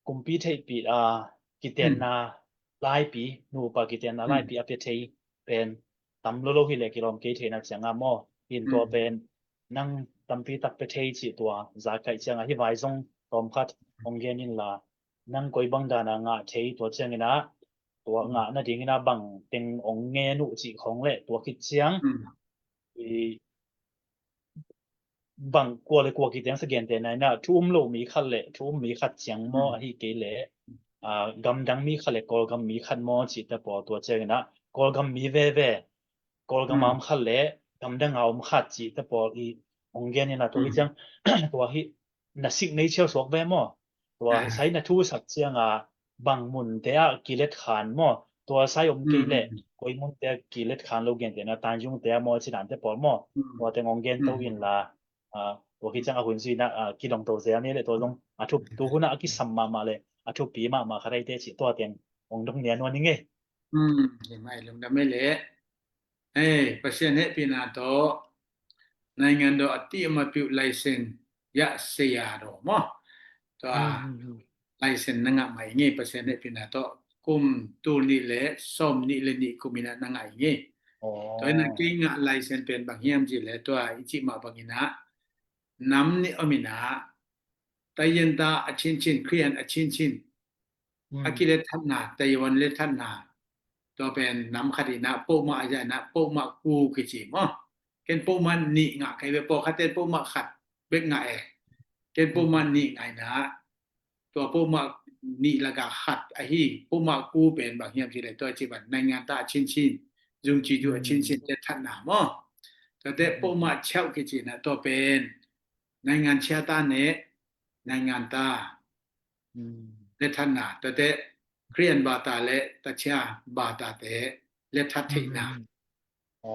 kumpi theihpih a kitenna laipi, nupa kitenna laipi a pia thei pen tam lolo hi leh kilawm kei theihna cianga maw? Hin tua pen nang tampi tak pia thei cih tua za kaih cianga hi vai zong tawmkhat hong gen inla, nang koi bang dana ngah thei tua ciangin a tua ngah nadingin a bang teng hong ngen uh cih khawng leh tua khit ciang i bang kua le kua kiteng sa gente na ina thu um lo mi khat le thu um mi khat ciang maw ahi kei le gamdang mi khat le Kawlgam mi khat maw cihte pawl tua ciang ina Kawlgam mi veve Kawlgam a om khat le gamdang a om khat cihte pawl i hong gen ina tua hi ciang tua hi na signature suak ve maw? Tua sai na thu sak cianga bang munte ah kilet khan maw? Tua sai om kei leh koi munte ah kilet khan lo gente na Tanzungte ah maw cinante pawl maw? Tua teng hong gen to inla tua kiciang a hun zui na kidong to zel ni le tua zong a thup tu hun a kisam mahmah le a thupi mahmah khat ahi te cih tua teng hong dong nia nuan ing e. Hi mai lungdam e le. Hei, Pasian hehpihna tawh naingan dawh a ti a mapiuh laisen yah seya dawh maw? Tua laisen na ngah mai ngei Pasian hehpihna tawh kum tul nih le sawm nih le nih kum inah na ngah ngei. Tua inah kei ngah laisen pen bang hiam cih le tua i cih mah bang inah nam nih om inah Taiwan ta a cincin, Khrian a cincin a kilet thatna, Taiwan let thatna. Tua pen nam khat inah pohmah a zia inah pohmah ku kici maw? Ken pohmah nih ngah kai ve, pawlkhat ten pohmah khat bek ngah e. Ken pohmah nih ngah inah tua pohmah nih laka khat ahi, pohmah ku pen bang hiam cih le tua ci ban naingan ta a cincin, zung ci ju a cincin let thatna maw? Tuate pohmah ciauh kici inah tua pen naingan chia ta ne, naingan ta, lethatna, tuate Khristian bata le tachia batate lethat theihna.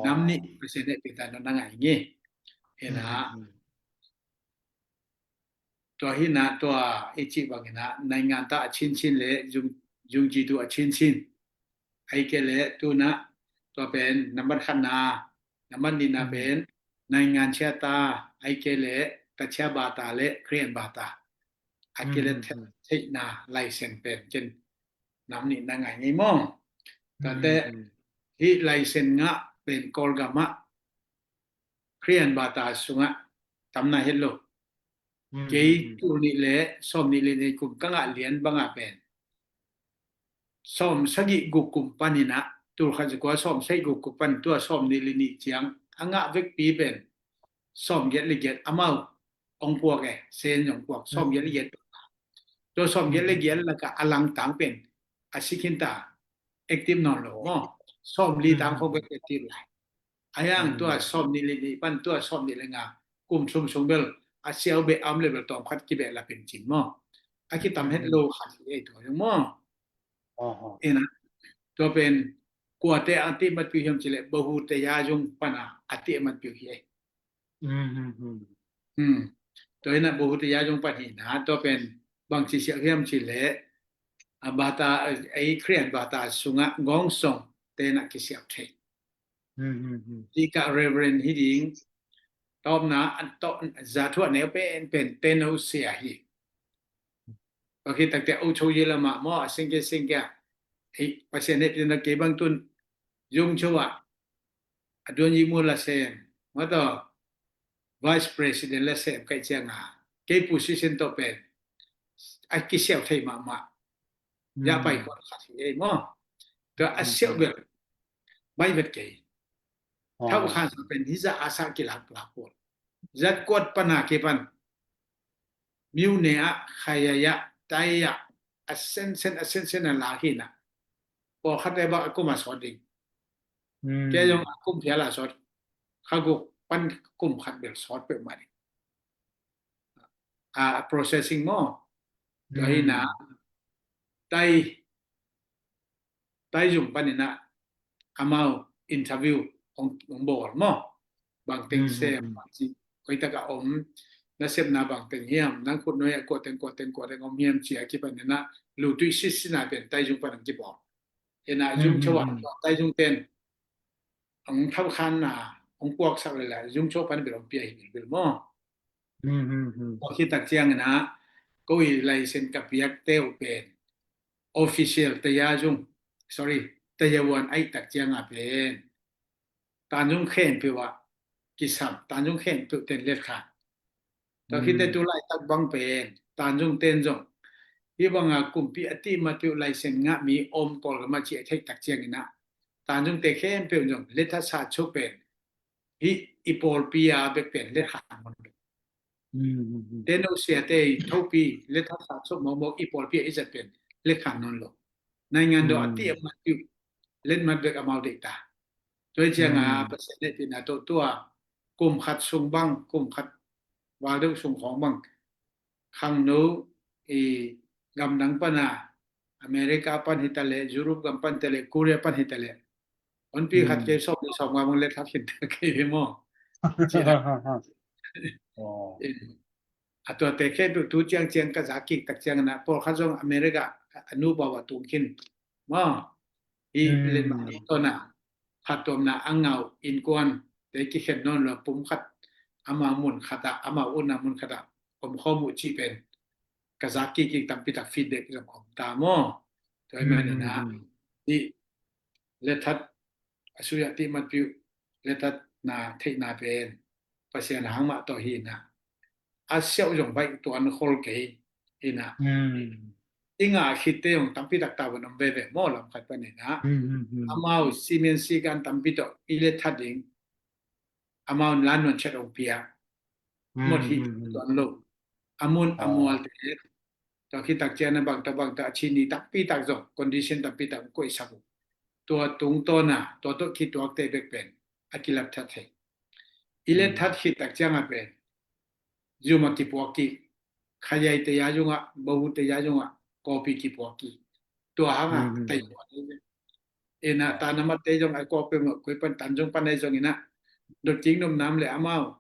Nam nih Pasian hehpihna na ngai ngi. Ina, tua hi na, tua i cih bangin ah naingan ta a chinchin le yung, yung jitu a chinchin. Ai ke le tuna tua pen nambat khatna, nambat nihna pen naingan chia ta, ai ke le tachia bata le Khristian bata. A ke le theihna laisen pen ken nam nih na ngai ngei maw? Tate hi laisen ngah pen Kawlgam ah Khristian bata sungah tamna het lo. Kei tul nih le sawm nih le nih kum ka ngah lian banga pen sawm sagih guk kum panin ah, tul khat za kua sawm sagih guk kum pan tua sawm nih le nih ciang a ngah vekpi pen sawm giat le giat, amau ong puak e, sen ong puak sawm giat le giat. Tua sawm giat le giat lakah a langtang pen a si khin ta, active nawn lo maw? Sawm li tang khong bek active lai. A hiang tua sawm nih le nih pan tua sawm nih le nga kum sum sung bel a siau beh am le bel tawm khat kibeh la pen cin maw? A kitam het lo khat hi ei tua zong maw? Ina, tua pen kuate a tih matpiu hiam cileh Bahu Teya zung pana a tih matpiu hi ei. Tua ina Bahu Teya zung pan hi na, tua pen bang ci siak hiam cileh a bata, ei Khristian bata sungah gawngsong tena kisiak thei. Tikah Reverend hi ding, tawpna an tawh zathuah neu pen pen teno sia hi. Pakhi takte o cho ye lama maw a singke singke a Pasian hehpihna kei bang tun yung cho ah a duan yi mu la sem maw taw Vice President la sem kai cianga kei position tawh pen a kisiau thei mahmah. Ya pai kuat khat hi ei maw? Tua a siau bel bai vet kei. Thau khan sa pen hi za a sa kilak lak kuat. Zat kuat pana ke pan. Miu ne a khaya ya tai ya a sen sen a sen sen a la hi na. Pawl khat e bak a kum a sawt ding. Ke zong a kum phial a sawt. Kha guk pan kum khat bel sawt peuh mah ding. A processing maw? Tua hi na tai tai zung panin ah amau interview ong bawl maw? Bangteng sem bangci koitak a om, na sepna bangteng hiam, nang khut nuai ah kuateng kuateng kuateng om hiam cia kipanin ah lutui sisina pen tai zung pan ang kibawl. Ina zung cho ah tai zung ten ang thau khan na ang puaksak le la zung cho pan bil om pia hi bil bil maw? Tua khitak ciangin ah ko i laisen ka piak teu pen official taya zung, sorry, taya wan aih tak cianga pen tanzung khenpeuh ah kisam, tanzung khenpeuh ten letkhan. Tua khite tu laitak bang pen tanzung ten zong hi banga kumpi a tihmatpeuh laisen ngah mi om Kawlgam a ci a theih tak ciangin ah tanzung te khenpeuh zong lethat sa cho pen hi i pawlpi a bek pen letkhan nawn lo. Teno siate i thopi lethat sa cho mawkmawk i pawlpi a i zat pen letkhan nawn lo. Naingan do a ti a mat piu letmat bek amau deih ta. Tua hi cianga Pasian hehpihna tawh tua kum khat sung bang, kum khat val deuh sung khawng bang khangno i gamdang pana America pan hi ta leh, Europe gam pan hi ta leh, Korea pan hi ta leh, honpi khat kei sawm ni sawm nga bang lethat khin ta kei hi maw? A tuate khe tu ciang ciang ka za kik tak ciang na pawlkhat zong America a nu bau a tung khin maw? Hi letmat ni tawna phattuamna a ngau innkuan te kikhen nawn lo pum khat ama mun khat ah ama unna mun khat ah om khawm uh cih pen ka za kik kik tampi tak feedback zong om ta maw? Tua hi manin ah hi lethat a sui a tihmat piu lethatna theihna pen Pasian hang mah tawh hi na a siau zong baih tuan khol kei hi na i ngah khitte zong tampi tak ta van om veve maw lam khat panin ah amau simen sikan tampi tawh i lethat ding amau lan nuan chet ong pia mot hi tuan lo. A mun a mual te tua khitak cian a bangta bangta a chini takpi tak zong condition takpi tak koihsak uh. Tua tungtawna tua tawh khituakte bek pen a kilapthat thei. I letthat khit tak cianga pen zum a kipuak kik, khayaite ya zungah, bahu te ya zungah, kawpi kipuak kik. Tua hangah tei puak. Ena ta na mat te zong a kawpi mah koi pan tan zong pan ei zong inah. Dot kik nom nam le amau.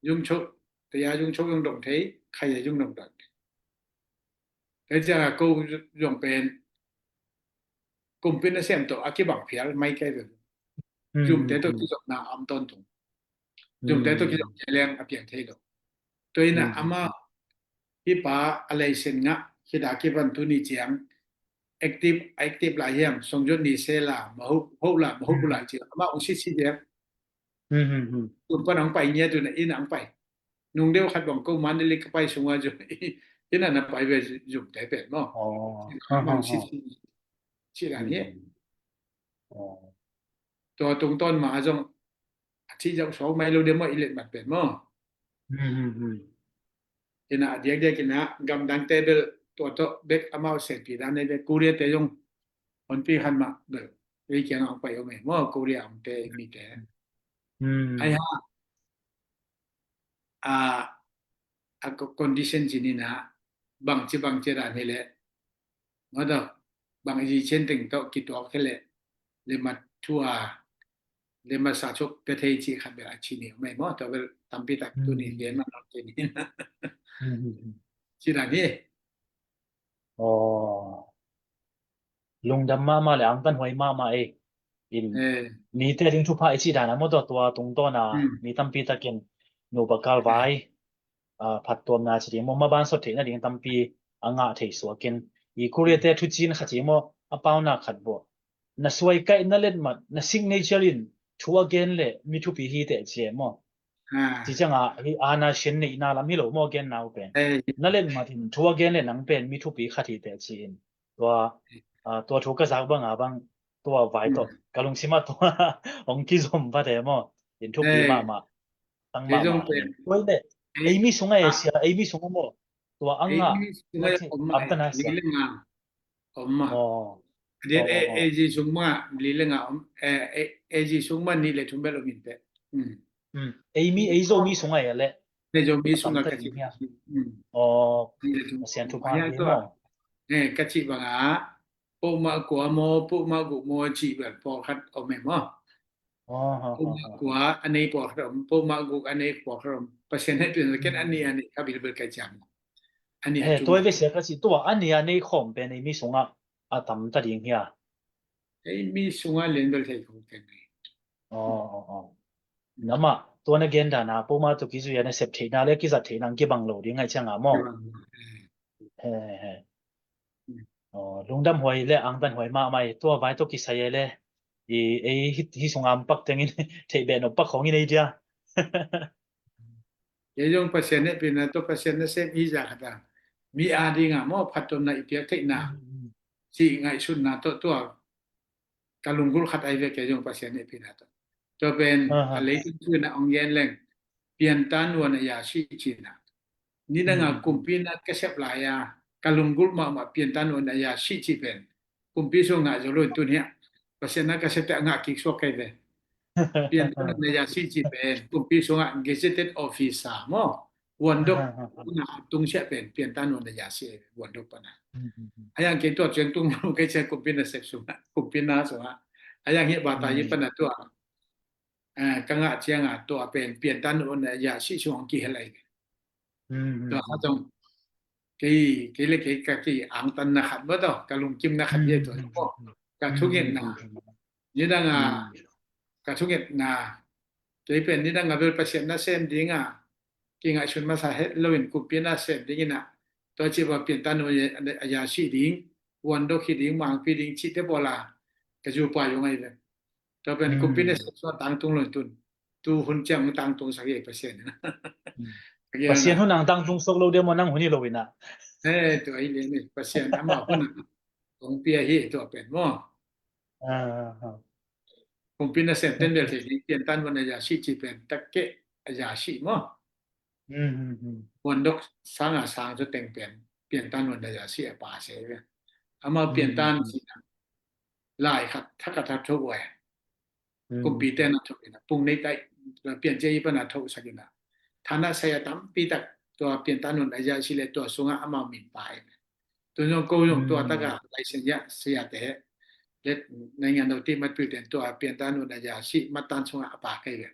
Zung chok, te ya zung chok zong dong thei, khaya zung dong dot. Te ciang a ko zong pen. Kumpin a siam to a kibang phial mai kai ve. Zumte to kizopna am ton tung. Zumte to kizop leng a piang thei lo. Tua inah ama hi pa a leisen ngah hi da kipan tu ni ciang active, active la hiam, song zot ni se la, ma ho, ho la, ma ho bu la ciang ama ung sit sit diam. Kum pan ang pai ngia tu na in ang pai. Nung deu khat bang ko man li ka pai sunga zom. Ina na pai ve zom te pen mo. Bang sit sit sit dan hi. Tua tungtawn ma zong a ci zau so mai lo de mo i let mat pen mo. Ina a diak diak ina gamdang te bel tua to bek amau se pi dan ne bek Korea te zong on pi han ma bel. Ei kiang ang pai om e mo Korea om te mi te. Ai ha a, a condition cin ina bangci bangci dan hi le mada bang i cin teng to kituak hi le le mat thua le mat sa chok pe thei ci khat bel a ci ni mai mo to bel tampi tak tu ni gen man ci ni ci dan hi. Lungdam mahmah le angtan huai mahmah ei. In mite ding thupha i cih dan a maw tua tungtawn a mi tampi takin nupa kalvai phattuamna ci ding maw maban sot theihna ding tampi a ngah thei suakin i Korea te thucin khat ci maw a paunak khat bawh na suai kaih na letmat na signature in thu a gen le mi thupi hi teh ci e maw. Ci cianga hi ana sian neihna lam hi lo maw gen nau pen na letmat in thu a gen le nang pen mi thupi khat hi teh ci in tua tua thu ka zak banga bang tua vai tawh ka lungsima tua hong kizom va te maw in thupi mahmah tang mahmah tua le ei mi sunga e sia ei mi sunga maw tua anga amtana sia om ma. Adian AG sung ma li le nga om AG sung ma ni le thum bel om in pe. Ei mi ei zo mi sunga e le. Nei zo mi sunga ka ci. Oh, sian thu pa ni mo. Eh, ka ci banga poma kua mo poma gu mo ci bel pawlkhat om e mo. Poma kua a nei pawlkhat om poma gu a nei pawlkhat om. Pasian hehpihna ken a ni a nei kha bilbil ka ciam. A ni a tung. Tua i ve sia ka ci tua a ni a nei khawm pen ei mi sungah a tam ta ding hia. Ei mi sungah lian bel thei khawm ken. Namah tua na gen dana poma tu kizui a na sep theihna le kizat theihna ang kibang lo ding ngai cianga maw. Lungdam huai le angtan huai mahmah tua vai tawh kisai e le ei hi sungam pak tengin theih beh nop pak khawngin ei dia. Kei zong Pasian hehpihna tawh Pasian nasem i za khat a mi a dinga maw phattuamna i piak theihna cih ngaihsutna tawh tua ka lunggulh khat ai ve kei zong Pasian hehpihna tawh. Tua pen a leitung tu ina ong gen leng pianta nuan a ya si cina. Nidanga kumpi na ka sep lai a ka lunggulh mahmah pianta nuan a ya si ci pen kumpi sung ngah zo lo in tun hiah Pasian na ka sep te a ngah kik suak kai ve. Pianta nuan a ya si ci pen kumpi sungah gazetted officer maw. Wandok na tung siah pen pianta nuan a ya si wandok pana. Ayang kei tua ciang tung kei ciang kumpi na sep sungah kumpi na sungah. Ayang hiah bata yi pana tua ka ngah cianga tua pen pianta nuan a ya si sungah kihelai. Tua kha zong kei kei le kei ka ki angtan na khat maw tawh ka lungkim na khat ye tua ka thungetna nidanga ka thungetna kei pen nidanga bel Pasian na sem dinga kingaihsun masa het loin kumpi na sem dingina tua ciba pianta nuan a ya si ding wandok hi ding mangpi ding cihte bawla ka zupa yong ai ve. Tua pen kumpi na sem sua tangtung lo tun tu hun ciang tangtung sak ye Pasian. Pasian hun ang tangtung sok lo dia mo nang hun hi lo ina. Eh, tua hi le ni Pasian ama hun ang kong pia hi tua pen mo. Kumpi na sem ten bel thei hi pian tan mo na ya si ci pen tak ke ya si mo. Wandok sanga sang cu teng pen pian tan mo na ya si a pa se ve. Ama pian tan si na lai khat thak a thak tho uai. Kumpi te na tho ina pung nei tai pian cia i pana tho sak ina thana saya tampi tak tua pianta nun a ya si le tua sungah amau min pa e. Tun zong ko zong tua taka laisen ya siate le naingan lo ti matpil ten tua pianta nun a ya si matan sungah a pa kai ve.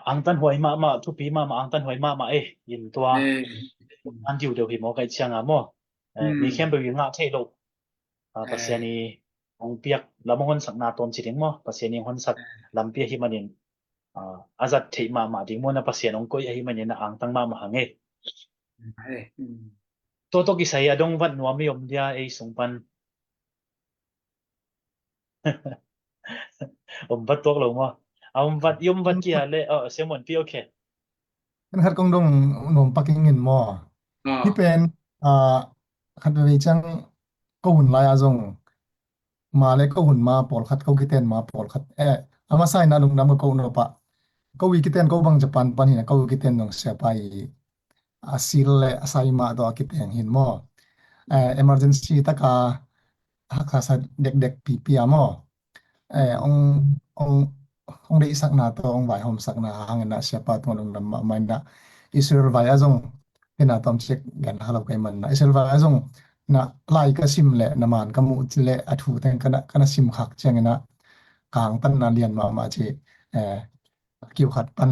Angtan huai mahmah, thupi mahmah, angtan huai mahmah e. In tua an diu deuh hi maw kai cianga maw? Mi khempeuh i ngah theih loh Pasian i hong piak lam hong honsakna tawm ci ding maw? Pasian i hong honsak lampi ahi manin a zat theih mahmah ding maw, na Pasian hong koih ahi manin a angtang mahmah hang e. Tua tawh kisai a dong vat nuam i om dia ei sung pan? Om vat tuak lo maw? A om vat, i om vat kia le, oh, Siamuan pi, okay. Kan khat kong dong nuam pak ing in maw? Hi pen, khat vei ciang ko hun lai a zong ma le ko hun ma pawlkhat, ko kiten ma pawlkhat, eh, a masa in a lungdam ka ko nop ah, ko i kiten ko bang Japan pan hi na, ko i kiten zong siapa i a sil le a sai mah tawh a kiteng hin maw? Eh, emergency taka haksa sa dekdek pipi a maw? Eh, ong, ong, ong deihsakna tawh ong vaihawmsakna hangin ah siapa tungah lungdam mahmah in ah Israel vai a zong hina tawm cik gan halo kai man na Israel vai a zong na lai ka sim le na man ka muh le a thu teng kana, kana sim khak ciangin ah ka angtanna lian mahmah ci, eh, kiu khat pan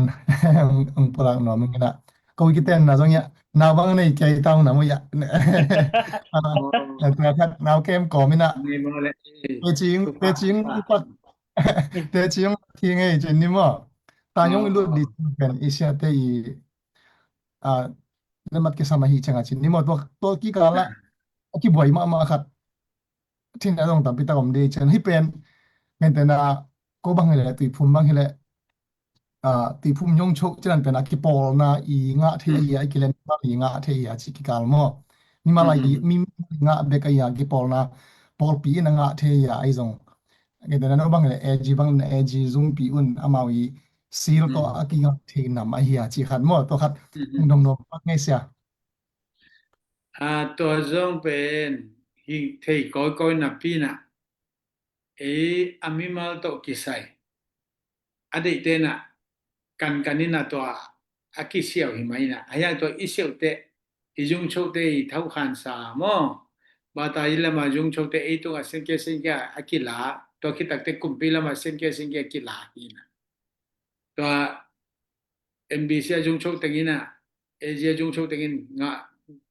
ang pulak nuam ing ina. Ko kiten na zong ia nau bang nei kei tau na mu ia. Tua khat nau kem kawm ina. Tecing, tecing upak, tecing thing ei cin ni maw? Tanyong i lut di pen i siate i a lemat kisam ahi cianga cin ni maw? Tua, tua kikala a kibuai mahmah khat thin a zong tampi tak om di cian hi pen. Ngen tena ko bang hi le tuiphum bang hi le tuiphum nyong cho cian pen a kipawlna i ngah thei a, i kilen i ngah thei a ci kikal maw? Mimal a i mi ngah bek a, a kipawlna pawlpi in a ngah thei a, a i zong ngen tena no bang hi le A G bang le A G zungpi un amau i sil tawh a kingah thei nam ahi a ci khat maw? Tua khat dong dong bang ngei sia. A tua zong pen hi thei kawikawi napi na ei a mimal tawh kisai a deihte na kankan ina tua a kisiau hi mai na a hiang tua i siaute i zungchote i thaukhansa maw? Bata i lama zungchote ei tungah senke senke a kila, tua kitakte kumpi lama senke senke a kila hi na. Tua M B C a zungcho tengina, A G a zungcho tengin ngah,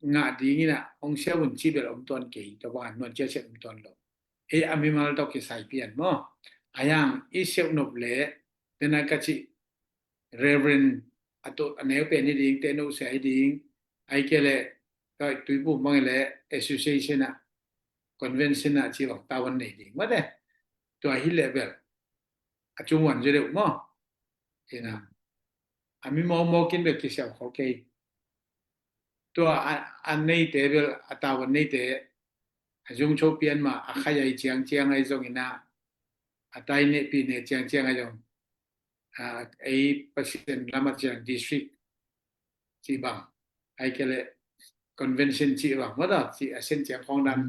ngah dingina ong siau un ci bel om tuan kei, tua banga nuan ciaciat om tuan lo. Ei a mimal tawh kisai pian maw? A hiang i siau nop le tena ka ci Reverend a to a neu pen hi ding, te no sia hi ding, ai ke le ka tuipu mang le association a convention a ci bang tawan nei ding mate. Tua hi le bel a cung wan zia deuh maw? Ina a mi mawmawk in bel kisiau khol kei. Tua a neite bel a tawan neite a zungcho pian ma a khai ai ciangciang ai zong ina a tai ne pi ne ciangciang ai zong ei Pasian lama ciang district ci bang ai ke le convention ci bang mata ci a sen ciang khong dan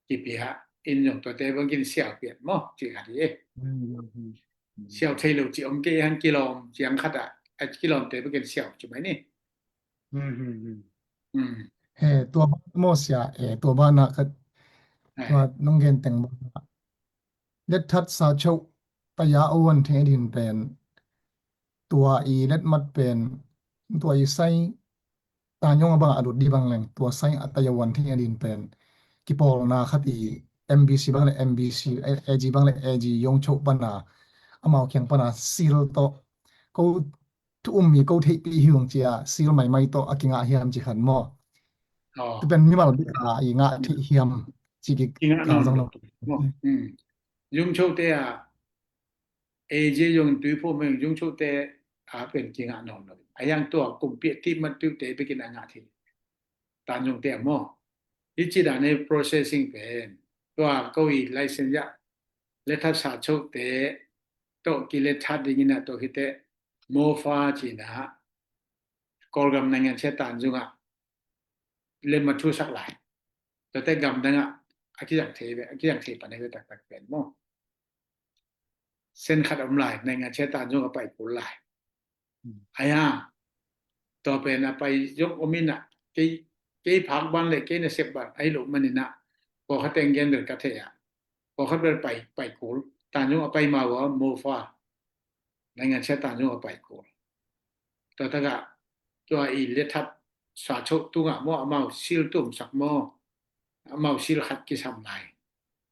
kipia in zong tuate bangin siau pian maw ci khat hi e. Siau thei lo ci om kei han kilawm ciang khat ah a kilawmte bangin siau ci mai ni. He tua bang maw sia e tua bana khat tua nong gen teng bana. Let that sa choh taya a wan thei din pen tua i let mat pen tua i sai tanyong a bang a lut di bang leng tua sai a taya wan thei din pen kipawlna khat i M B C bang le M B C, A G bang le A G yong choh pana amau kiang pana sil tawh ko thu um mi ko theihpih hi ung cia sil maimai tawh a kingah hiam ci khan maw? Tupen mimal bik a i ngah theih hiam ci kikal zong lo. Zungchote a A G zong tuiphum heng zungchote a pen kingah nawn lo. A yang tua kumpi a tihmat tuite bekin a ngah theih. Tan zongte a maw? Hi ci dan ei processing pen tua ko i license ya le that sa chote tawh kile that dingin a tawh hite mofa cina Kawlgam naingan sia tan zungah lemma thusak lai. Tuate gamdangah a kizang thei ve, a kizang thei pan ve taktak pen maw? sen khat om lai, naingan sia tan zong a pai kul lai. Ai ha, tua pen a pai zong om in ah, kei, kei phak ban le kei nasep ban ahi loh manin ah, pawlkhat teng gen bel ka thei ah, pawlkhat bel pai, pai kul, tan zong a pai ma ua, mo fa, naingan sia tan zong a pai kul. Tua takah, tua i lethat sa choh tungah maw, amau sil tumsak maw, amau sil khat kisam lai,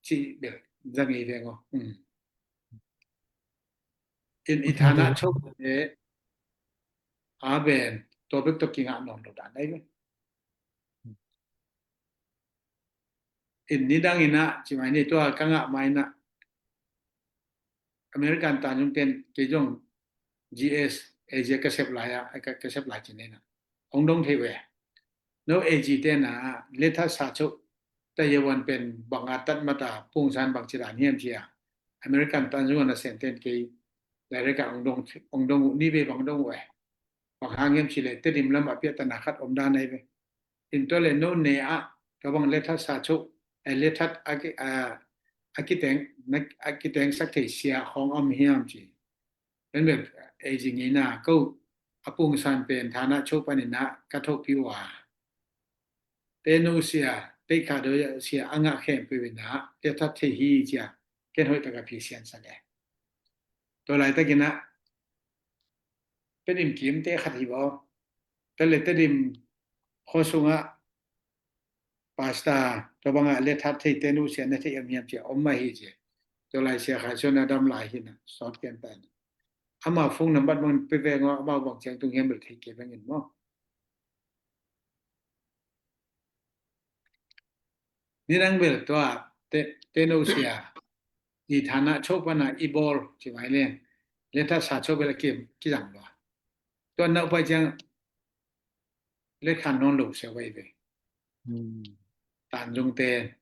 ci bel zang i veng aw. In i thana choh te a ben, tua bek tawh kingah nawn lo dan ai ve. In nidang in ah, ci mai ni, tua ka ngah mai in ah, American tan zong ten kei zong G S, A G ka sep lai ah, ka, ka sep lai ci nei na. Hong dong thei ve. No A G ten ah, lethat sa choh, ta ye wan pen bang a tat mata pungsan bang ci dan hiam ci a. American tan zong na sen ten kei, lai reka hong dong, hong dong uh ni ve bang dong uh eh. Bang hang hiam ci le, Tedim lam a piah tana khat om dan ai ve. In tua le no ne ah, ka bang lethat sa choh, eh, lethat a ki, a, a kiteng, na, a kiteng sak thei sia khong om hiam ci. Pen bel, eh, zing ina, ko a pungsan pen thana choh panin ah, ka thopi ua. Te no sia, te kha do sia, a ngah khem pe wina, lethat thei hi cia, ken hoih taka pi sian sa le. Tua lai takin ah, Tedim kim te khat hi baw. Te le Tedim khuasung ah, Pastor, tua bang ah lethat thei te nu sia na thei am hiam cia om mah hi cia. Tua lai sia khai suan a dam lai hi na, sawt ken ta na. Ama phone number bang pe veng aw, ama bang ciang tung hiam bel thei ke bang in maw. Nidang bel tua, te, te no sia. I thana choh pana i bawl, ci mai le. Lethat sa choh bel a kim, kizang lua. Tua nau pai ciang, let khan nawn lo sia vai ve. Tan zong te.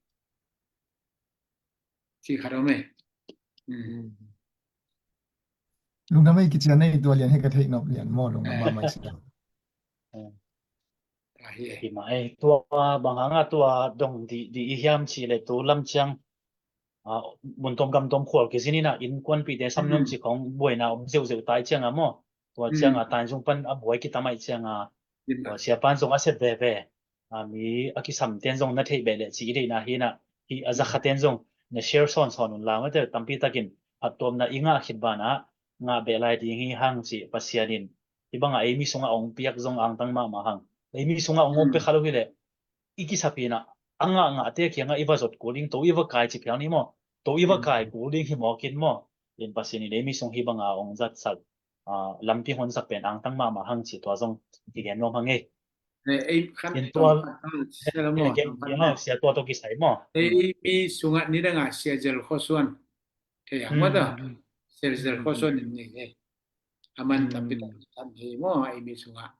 Ci khat om e. Lungdam ei, kicia nei tua lian he ka theih nop lian maw, lungdam mahmah i si lo. Ahi e. Hi mah ei, tua bang hanga tua dong di, di i hiam ci le tu lam ciang, ah, mun tom gam tom khual kizin ina innkuanpihte samnuam ci khong buaina om zeuhzeuh tai cianga maw. Tua cianga tan zong pan a buai kitam aih cianga, tua sia pan zong a sep veve. A mi a kisam ten zong na theih beh leh ci i deihna hi na, hi a zakha ten zong na share sawnsawn un la mate, tampi takin phattuamna i ngah khit banah ngah beh lai ding hi hang ci Pasian in hi bangah ei mi sungah ong piak zong angtang mahmah hang. Ei mi sungah ong om pia kha lo hileh i kisapina a ngah ngahte kiangah i va zot kul ding, to i va kai ci phial ni maw, to i va kai kul ding hi mawkin maw. In Pasian in ei mi sung hi banga ong zatsak, ah, lampi honsak pen angtang mahmah hang ci tua zong kigen nuam hang ei. Ei khan in tua gen gen sia tua tawh kisai maw. Ei mi sungah nidangah sia zel khuasuan thei ang mata. Sia zel khuasuan in nei ei. Aman tampi tak kan hei maw ei mi sungah.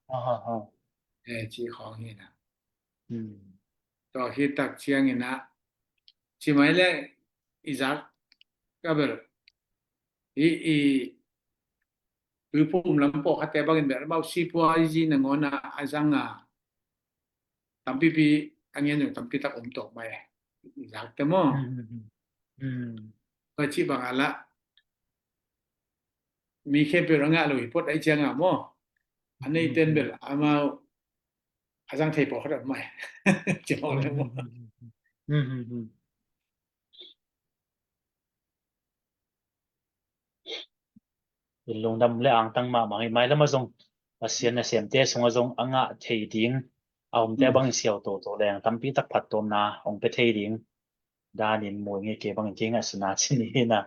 Ci khawng hi na. Tua hi tak ciangin ah ci mai le i zak ka bel i, i tuiphum lam pawh khatte bangin bel mau sipua i zi nangawn ah a zang a tampipi a ngen zong tampi tak om tawk mai i zakte maw. Ka cih bang a lah mi khempeuh a ngah lo hi phot ai cianga maw. A nei ten bel amau a zang thei pawh khat a mai. Ci maw le maw. In lungdam le angtang mahmah hi mai lama zong Pasian nasemte sungah zong a ngah thei ding a omte bangin siau toto leng tampi tak phattuamna hong pia thei ding danin muai ngei kei bangin kei ngaihsutna cin hi na.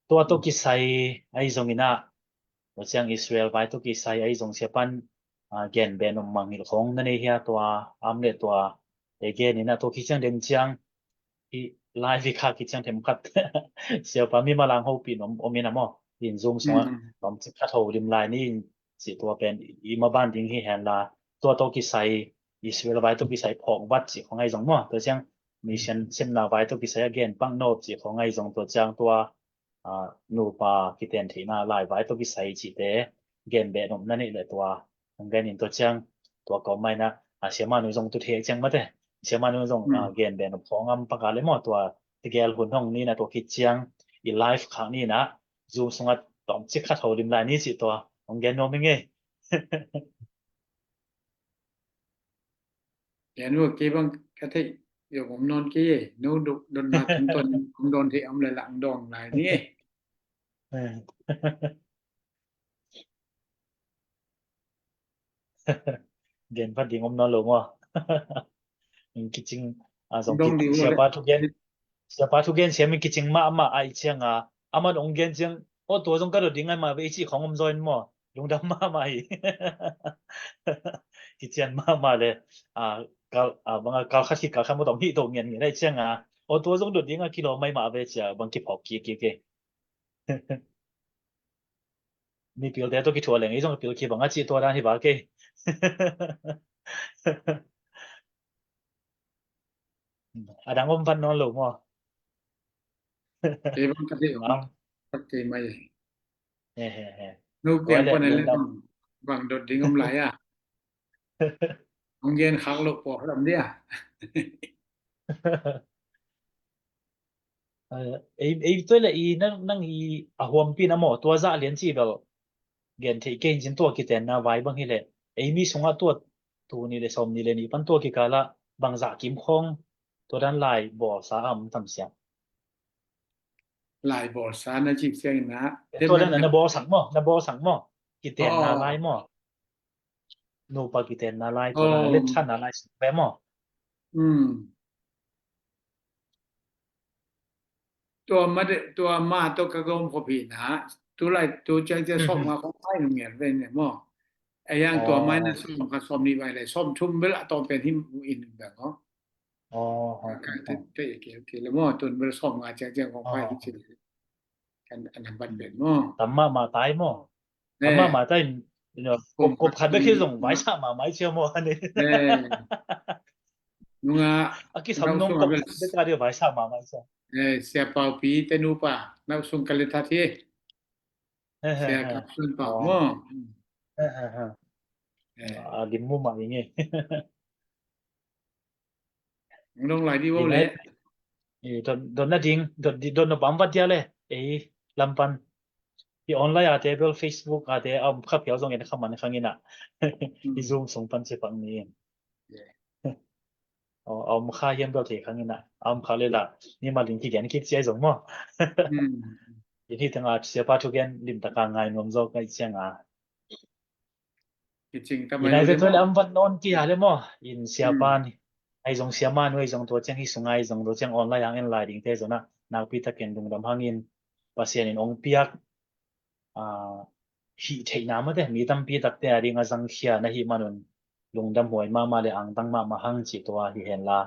Tua tawh kisai ahi zongin ah tua ciang Israel vai tawh kisai ahi zong sia pan, ah, gen ben om mangngilh khong na nei hia tua am le tua te gen in ah tua kiciang den ciang i live i kha kiciang themkhat siapa mi malang hopih om, om in a maw in Zoom sungah om cik khat ho lim lai ni in ci tua pen i maban ding hi hen la tua tawh kisai Israel vai tawh kisai phawk vat ci khong ahi zong maw tua ciang mission sepna vai tawh kisai a gen pang nop ci khong ahi zong tua ciang tua, ah, nupa kiten theihna lai vai tawh kisai cihte gen beh nop na neih le tua hong gen in tua ciang tua kawm mai na, ah, siamanu zong tu thei ciang mate siamanu zong, ah, gen beh nop khong am paka le maw tua tegel hun hong ni na tua kiciang i live khak ni na Zoom sungah tawmcik khat holim lai ni cih tua hong gen nuam ing ei. Gen uh, kei bang ka theih zong om nawn kei ei. No dotna tungtawn hong dawn theih om leh lah hong dawn lai ni ei. Gen phat ding om nawn lo maw? Min kicing a zong dong ding maw le? Siapa thugen, siapa thugen siam min kicing mahmah ahih cianga, aman hong gen ciang, aw tua zong ka dot ding ngai mah ve i cih khong om zaw in maw? Lungdam mahmah hi. Kician mahmah le, a, kal, a, banga kal khat hi kal khat maw tawh hih to ngian ngian ahih cianga, aw tua zong dot dinga kilawm mai mah ve cia bang kiphawk kik kik kei. Mipilte tawh kithuah leng ei zong pil kibang a cih tua dan hi bak kei. A dang om vat nawn lo maw? Kei bang ka theih om vat kei mai. He he he. No piang pon a le bang dot ding om lai a. Hong gen khak loh pawh lam dia. Ei, ei tuai le i nang, nang i a huampi na maw, tua zah lian ci bel gen theih kei in cin tua kitenna vai bang hi le, ei mi sungah tua tu ni le sawm ni le ni pan tua kikala bang zah kim khong tua dan lai bawlsa a om tam siam? Lai bawlsa na cih ciangin na tua dan na bawlsak maw, na bawlsak maw? Kitenna lai maw? Nupa kitenna lai, tua na let thanna lai suk ve maw? Tua ma de, tua ma tawh ka gawm khop hi na, tu lai tu ciang ciang sawm nga khong pai nung ngiat ve ne maw? A yang tua mai na sawm khat sawm nih vai lai sawm thum bel a tawm pen him in bel maw? Ka te te ke ke le maw, tun bel sawm nga ciang ciang khong pai hi ci le. Kan an hambat pen maw? Tam mahmah tai maw? Tam mahmah tai. Kop khat bek hi zong vaisa mahmah i cia maw ani? Nunga a kisam nung kop khat bek a dia vaisa mahmah i cia. Sia Paupi te nupa nau sung ka le that hi. Sia Kap Sun Pau maw? A lim mu mah i nge. Dong lai di wo le. Don na ding, don na bam vat dia le. Ei lampan. I online a te bel Facebook a te a om kha phial zong en kha man khang ina. I Zoom sung pan ci pak ni. A om kha hiam bel thei khang ina. A om kha le la. Ni ma ling ki gen kik cia zong maw? I ni tanga siapa thu gen lim taka ngai nuam zong kai cia nga. Inai ve tua le am van nawn kia le maw? In siapa ni. Ai zong siapa nu ai zong tua ciang hi sung ai zong tua ciang online hang en lai ding te zong na. Nakpi takin lungdam hangin Pasian in ong piak hih theihna mate mi tampi takte a ding a zangkhia na hih manun lungdam huai mahmah le angtang mahmah hang cih tua hi henla.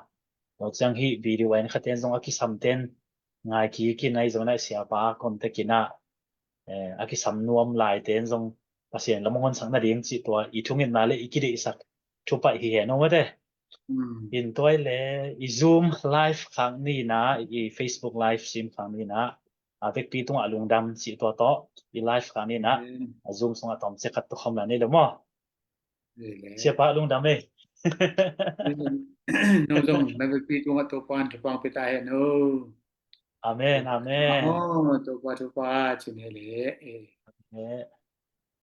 Tua ciang hih video a en khaten zong a kisamten ngai kikin ai zong na siapa contact inah a kisam nuam laite in zong Pasian lam hong honsak nading cih tua i thungetna le i kideihsak thupaih hi hen ong mate. In tuai le i Zoom live khak nina, i Facebook live stream khak nina a vekpi tungah lungdam cih tua tawh i live khak nina a Zoom sungah tawmcik khat tukhawm la ni le maw? Siapa lungdam ei. No zong na vekpi tungah Topa'n thupha pia ta hen o. Amen, amen. Topa, Topa cin he le.